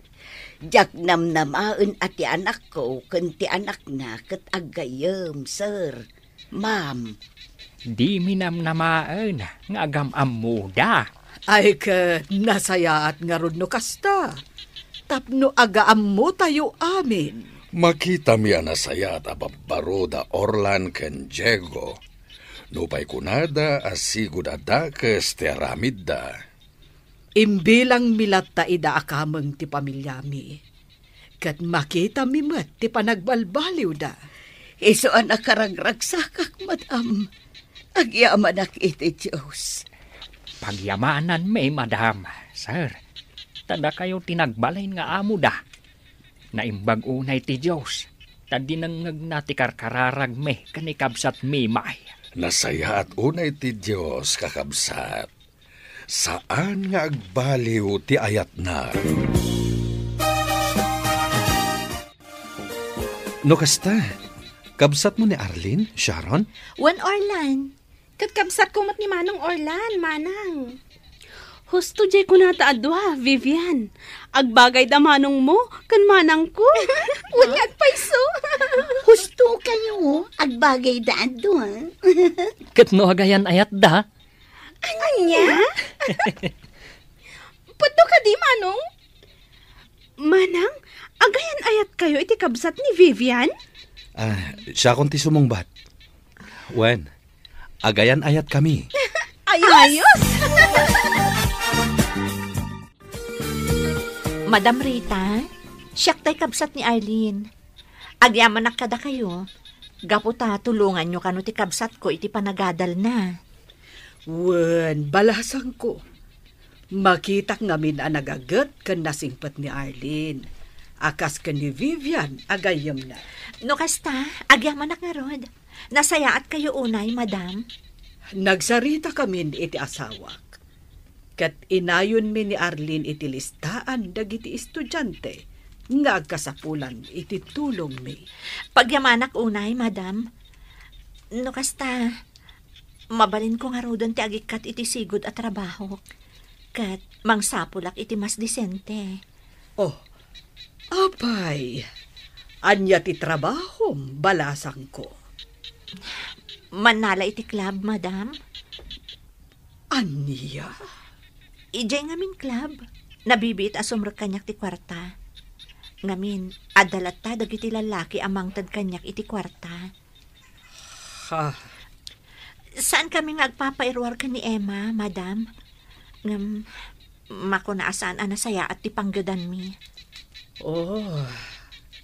Diak namnamaen a ti anakko ken ti anakna ket aggayyem, sir. Ma'am. Dimi namnamaen nga agam-ammoda. Ay ket nasayaat ngarud no kasta, tapno agaammotayo amin. Makitami a nasayaat a babbaro da Orlan ken Diego. Nupay kunada a sigud a dakes ti aramidda. Imbilangmi latta ida a kameng ti pamiliami, ket makitami met ti panagbalbaliwda. Isu a nakaragragsakak, madam. Agyamanak iti Dios. Pagyamananmi, madam, sir. Ta dakayo ti nagbalin nga amoda. Naimbag unay ti Dios, ta dinengngegna ti karkararagmi ken ni kabsat Mimay. Nasayaat unay ti Dios, kakabsat. Saan nga agbaliw ti ayatna. No kasta, kabsatmo ni Arlene, Sharon? Wen, Orlan. Ket kabsatko met ni Manong Orlan, Manang. Husto diay kunata a dua, Vivian. Agbagayda manongmo ken manangko. Wen nga agpayso. Husto kayo, agbagayda a dua. Ket no agayan-ayatda? Ania? Pudno kadi, Manong? Manang, agayan-ayatkayo iti kabsat ni Vivian? Ah, siakon ti sumungbat. Wen, agayan-ayatkami. Ayos! Ayos! Madam Rita, siak tay kabsat ni Arlene. Agyamanak kadakayo, gapu ta tulonganyo kano ti kabsatko iti panagadalna. Wen, balasangko. Makitak ngamin a nagaget ken nasingpet ni Arlene, a kas ken ni Vivian a gayyemna. No kasta, agyamanak ngarud. Nasayaatkayo unay, madam. Nagsaritakamin iti asawak. Ket inayonmi ni Arlene iti listaan dagiti estudiante nga agkasapulan iti tulongmi. Pagyamanak unay, madam. No kasta, Mabalinko ngaruden ti agikkat iti sigud a trabahok, ket mangsapulak iti mas disente. Oh, apay, ania ti trabahom, balasangko? Mannala iti club, madam. Ania? Idiay ngamin club, nabibiit a sumrek kaniak ti kuarta. Ngamin, adda latta dagiti lallaki a mangted kaniak iti kuarta. Ha? Saan kami nga agpapairuar ken ni Emma, madam. Ngem, makuna a saan a nasayaat ti panggedanmi. Oh,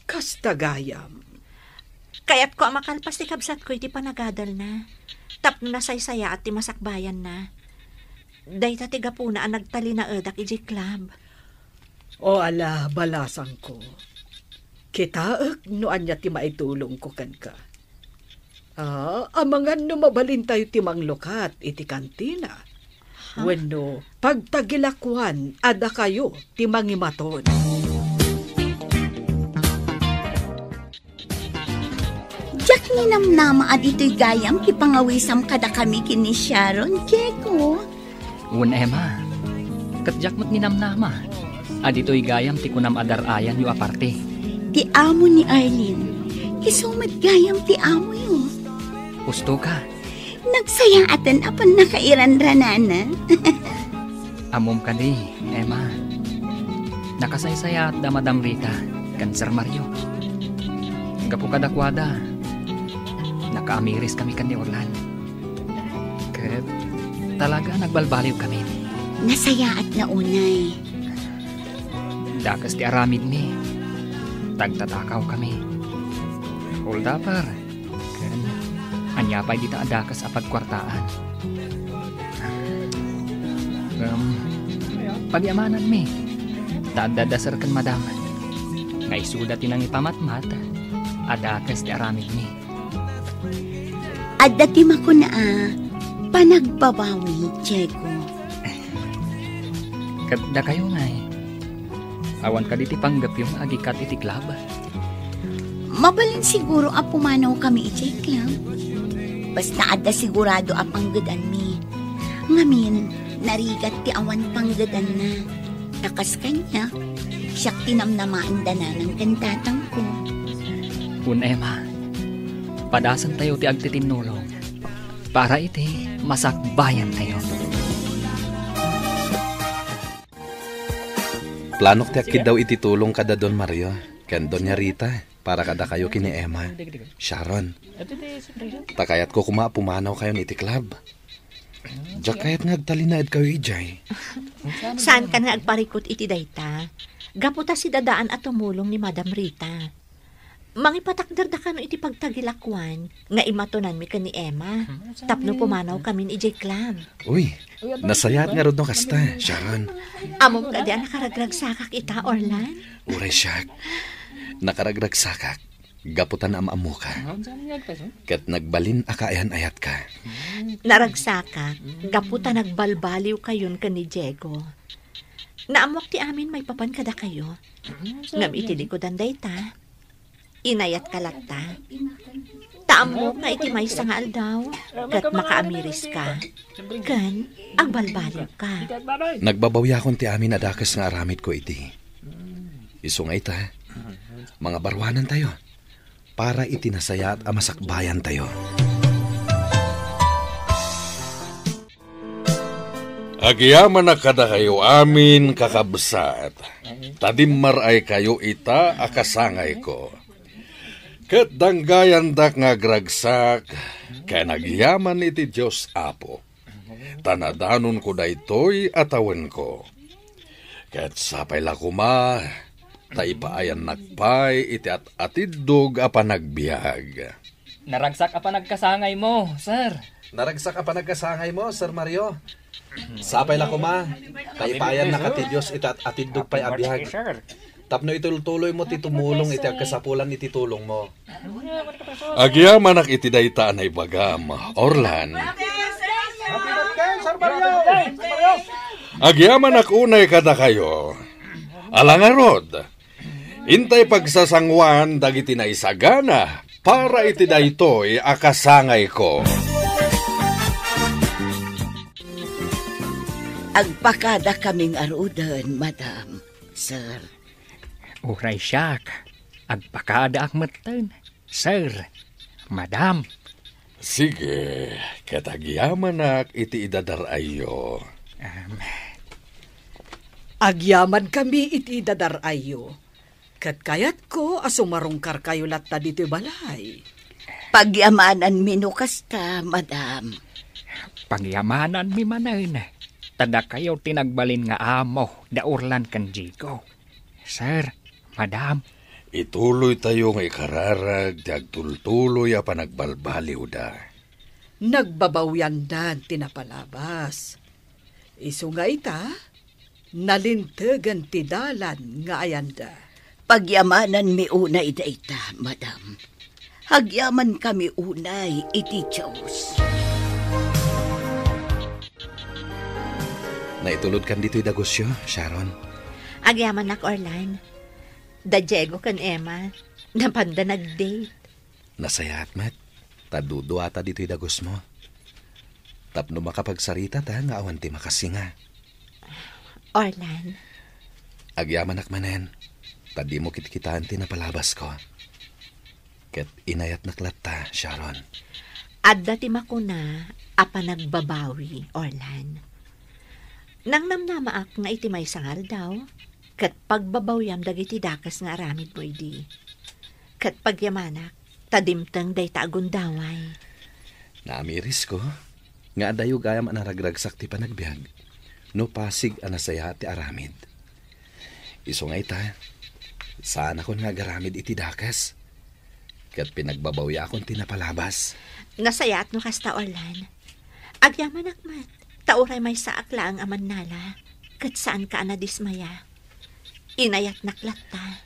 kasta gayam. Kayatko a makalpas ti kabsatko iti panagadalna, tapno nasaysayaat ti masakbayanna. Dayta ti gapuna a nagtalinaedak idiay club. O ala, balasangko. Kitaek no ania ti maitulongko kenka. Ah, amangan no mabalintayo ti manglukat iti kantina. Ha? Wenno, pagtagilakuan a dakayo ti mangimaton. Diak ninamnama a ditoy gayam ti pangawisam kadakami ken ni Sharon, Diego. Wen, Emma. Ket diak met ninamnama a ditoy gayam ti kunam a dar-ayanyo a parte. Ti amo ni Arlene, isu met gayam ti amoyo. Ustoka. Nagsayaaten a pannakairanranana. Ammom kadi, Emma. Nakasaysayaat da Madam Rita ken Sir Mario. Gapu kadakuada, nakaamiris kami ken ni Orlan. Ket talaga nagbalbaliw kami. Nasayaat nga unay. Dakes ti aramidmi. Tagtatakaw kami. Hold-upper. Ken ania pay dita a dakes a pagkuartaan? Ngem, pagyamananmi, ta adda da Sir ken Madam nga isuda ti nangipamatmat a dakes ti aramidmi. Adda ti makuna a panagbabawi, Diego. Ket dakayo ngay, awan kadi ti panggepyo nga agikkat iti club? Mabalin siguro a pumanawkami idiay club. Basta adda sigurado a panggedanmi. Ngamin, narigat ti awan panggedanna. Ta kas kaniak, siak ti namnamaen da nanang ken tatangko. Wen, Emma, padasentayo ti agtitinnulong para iti masakbayantayo. Planok ti agkiddaw iti tulong kada Don Mario ken Doña Rita para kadakayo ken ni Emma, Sharon. Ta kayatko koma a pumanawkayon iti club. Diak kayat nga agtalinaedkayo idiay. Saankan nga agparikut iti dayta. Gapu ta sidadaan a tumulong ni Madam Rita. Mangipatakderda kano iti pagtagilakuan nga imatonanmi ken ni Emma tapno pumanawkamin idiay club. Uy, nasayaat ngarud no kasta, Sharon. Ammom kadi a nakaragragsakak ita, Orlan? Uray siak, nakaragragsakak gapu ta naam-ammoka. Ket nagbalin a kaayan-ayatka. Naragsakak gapu ta nagbalbaliwkayon ken ni Diego. Naammoak ti amin maipapan kadakayo. Ngem iti likudan dayta, inayatka latta. Ta ammok nga iti maysa nga aldaw, ket makaamiriska, ken agbalbaliwka. Nagbabawiakon ti amin a dakes nga aramidko iti. Isu nga ita, mangabaruanantayo para iti nasayaat a masakbayantayo. Agyamanak kadakayo amin, kakabsat, ta dimmaraykayo ita a kasangayko. Ket danggayandak nga agragsak ken agyaman iti Dios Apo, ta nadanonko daytoy a tawenko. Ket sapay la koma, ta ipaayannak pay iti at-atiddog a panagbiag. Naragsak a panagkasangaymo, sir. Naragsak a panagkasangaymo, Sir Mario. Sapay la koma, ta ipaayannak ti Dios iti at-atiddog pay a biag. Tapno itultuloymo ti tumulong iti agkasapulan iti tulongmo. Agyamanak iti dayta a naibagam, Orlan. Agyamanak unay kadakayo. Ala ngarud, intay pagsasanguan dagiti naisagana para iti daytoy a kasangayko. Agpakadakami ngaruden, madam, sir. Uray siak, agpakadaak metten, sir, madam. Sige, ket agyamanak iti idadar-ayyo. Em. Agyamankami iti idadar-ayyo. Ket kayatko a sumarungkarkayo latta ditoy balay. Pagyamananmi no kasta, madam. Pagyamananmi manen, ta dakayo ti nagbalin nga amo da Orlan ken Diego. Sir, madam. Ituloytayo nga ikararag ti agtultuloy a panagbalbaliwda. Nagbabawiandan ti napalabas. Isu nga ita, nalintegen ti dalan nga ayanda. Pagyamananmi unay dayta, madam. Agyamankami unay iti Dios. Naitulodkan ditoy dagusyo, Sharon? Agyamanak, Orlan. Da Diego ken Emma, napanda nag-date. Nasayaat met, ta duduata ditoy dagusmo. Tapno makapagsaritata nga awan ti makasinga. Orlan. Agyamanak manen, ta dimo kitkitaen ti napalabasko. Ket inayatnak latta, Sharon. Adda ti makuna a panagbabawi, Orlan. Nangnamnamaak nga iti maysa nga aldaw, ket pagbabawiam dagiti dakes nga aramidmo idi. Ket pagyamanak, ta dimteng dayta a gundaway. Naamirisko nga adayo gayam a naragragsak ti panagbiag no pasig a nasayaat ti aramid. Isu nga ita, saanakon nga agaramid iti dakes, ket pinagbabawiakon ti napalabas. Nasayaat no kasta, Orlan. Agyamanak met, ta uray maysaak laeng a mannala, ket saanka a nadismaya. Inayatnak latta.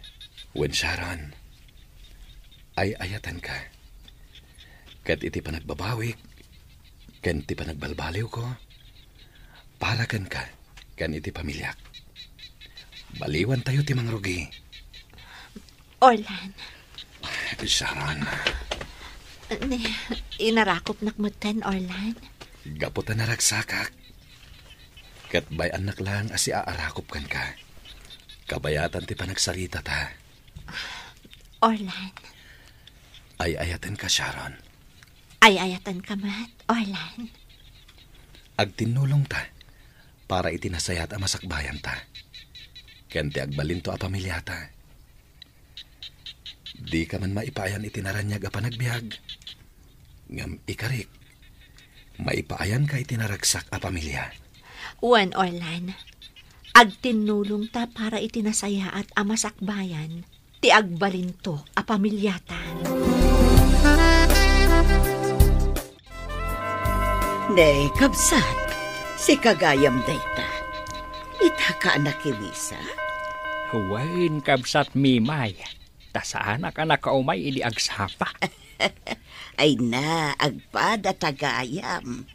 Wen, Sharon, ay-ayatenka. Ket iti panagbabawik, ken ti panagbalbaliwko, para kenka, ken iti pamiliak. Baliwantayo ti mangrugi. Orlan. Sharon. Ni, inarakopnak metten, Orlan. Gapu ta naragsakak. Ket bay-annak laeng a siaarakop kenka. Kabayatan ti panagsaritata. Orlan. Ay-ayatenka, Sharon. Ay-ayatenka met, Orlan. Agtinnulongta para iti nasayaat a masakbayanta, ken ti agbalinto a pamiliata. Dika man maipaayan iti naraniag a panagbiag, ngem ikarik, maipaayanka iti naragsak a pamilia. Wen, Orlan, agtinnulongta para iti nasayaat a masakbayan ti agbalinto a pamiliata. Ne, kabsat, sika gayam dayta. Itaka a nakimisa? Wen, kabsat Mimay, ta saanak a nakaumay idi agsapa. Ay na, agpadata gayam.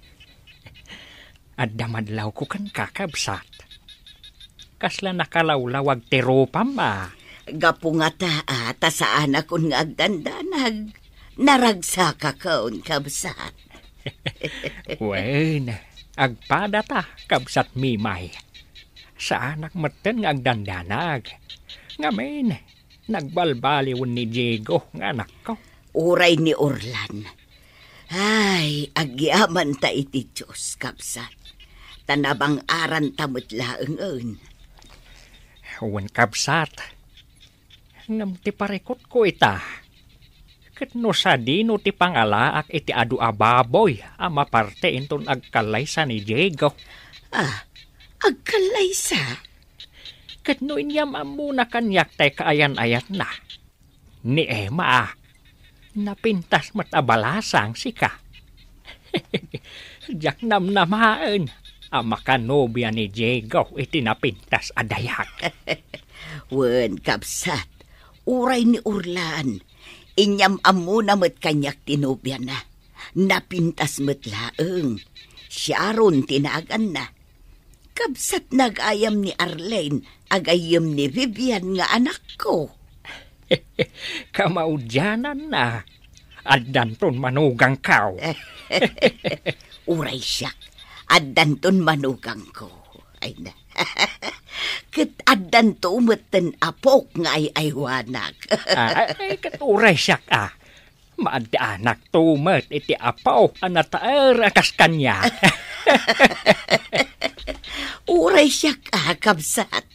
Adda madlawko kenka, kabsat. Kasla nakalawlawag ti rupam a. Gapu ngata a ta saanakon nga agdandanag. Naragsakakon, kabsat. Wen, agpadata, kabsat Mimay. Saanak metten nga agdandanag. Ngamin, nagbalbaliwen ni Diego nga anakko. Uray ni Orlan. Ay, agyamanta iti Dios, kabsat. Ta nabang-aranta met laengen. Wen, kabsat. Ngem ti parikutko ita, ket no sadino ti pangalaak iti adu a baboy a maparte inton agkallaysa ni Diego. Ah, agkallaysa? Ket no inyam-ammona kaniak tay kaayan-ayatna, ni Emma, napintas met a balasang sika. Diak namnamaen a makanobia ni Diego iti napintas a dayag. Wen, kabsat, uray ni Orlan, inyam-ammona met kaniak ti nobiana. Napintas met laeng. Sharon ti naaganna. Kabsat nagayam ni Arlene, agayyem ni Vivian nga anakko. Kamaudiananna, addanton manugangko. Uray siak, addanton manugangko. Ay na. Ket addanto met ten apok nga ay-aywanak. Ah, ay, ket uray siak, ah. Maaddaanakto met iti apo a nataer a kas kaniak. Uray siak, ah, kabsat.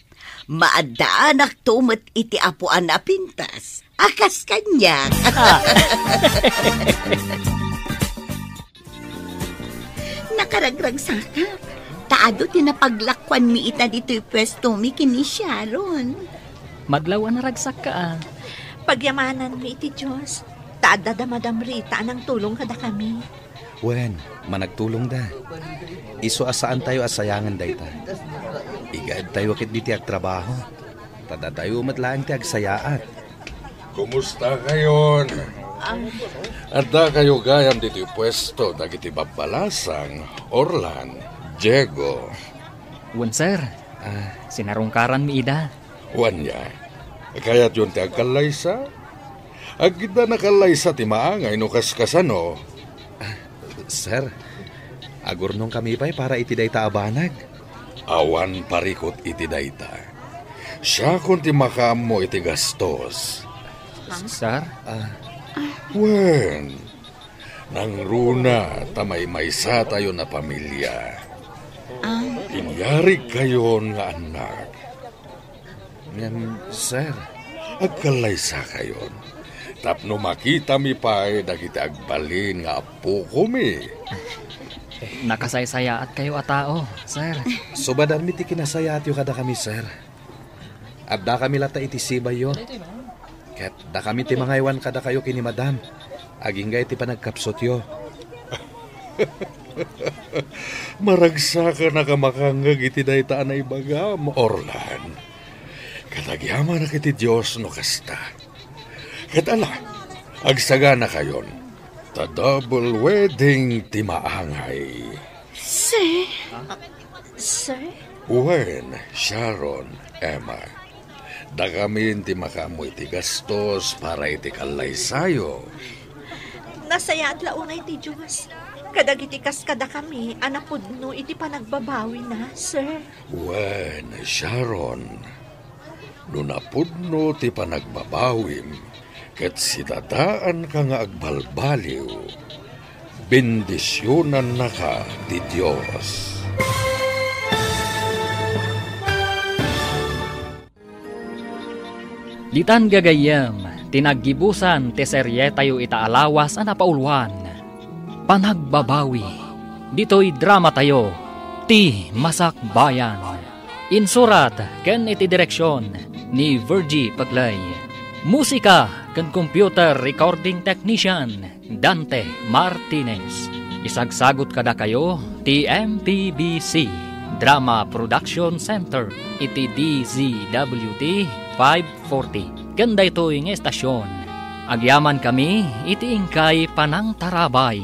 Maaddaanakto met iti apo a napintas a kas kaniak. Ah. Nakaragragsakak. Ta adu ti napaglakuanmi ita ditoy puestomi ken ni Sharon. Madlaw a naragsakka, ah. Pagyamananmi iti Dios, ta adda da Madam Rita a nangtulong kadakami. Wen, managtulongda. Isu a saantayo a sayangen dayta. Igaedtayo ketdi ti agtrabaho. Ta datayo met laeng ti agsayaat. Kumusta kayon? Ah. Adda kayo gayam ditoy puesto dagiti babbalasang, Orlan, Diego. Wen, sir. Ah. Sinarungkaranmi ida. Wen, ya. Kayatyon ti agkallaysa? Agidda nakallaysa ti maangay no kaskasano. Sir, agurnongkami pay para iti dayta a banag. Awan parikut iti dayta. Siakon ti makaammo iti gastos. Sir? Ah. Wen, nangruna ta maymaysatayon a pamilia. Ah. Inyarigkayon nga annak. Ngem, sir, agkallaysakayon tapno makitami pay dagiti agbalin nga appokomi. Nakasaysayaatkayo a tao, sir. Subadanmi ti kinasayaatyo kadakami, sir. Addakami latta iti sibayyo. Ket dakami ti mangaywan kadakayo ken ni Madam, agingga iti panagkapsutyo. Maragsakanak a makangngeg iti dayta a naibagam, Orlan. Ket agyamanak iti Dios no kasta. Ket ala, agsaganakayon, ta double wedding ti maangay. Sir? Sir? Wen, Sharon, Emma. Dakamin ti makaammo iti gastos para iti kallaysayo. Nasayaat la unay ti Dios kadagiti kas kadakami a napudno iti panagbabawina, sir. Wen, Sharon, no napudno ti panagbabawim ket sidadaanka nga agbalbaliw, bendisionannaka ti Dios. Ditan gagayyem ti naggibusan ti serietayo ita a lawas a napauloan, Panagbabawi. Ditoy dramatayo, Ti Masakbayan. Insurat ken iti direksion ni Virgie Paclay. Musika ken computer recording technician, Dante Martinez. Isagsagut kadakayo ti M P B C Drama Production Center iti D Z W T five forty. Ken daytoy nga estasion, agyamankami iti inkay panangtarabay.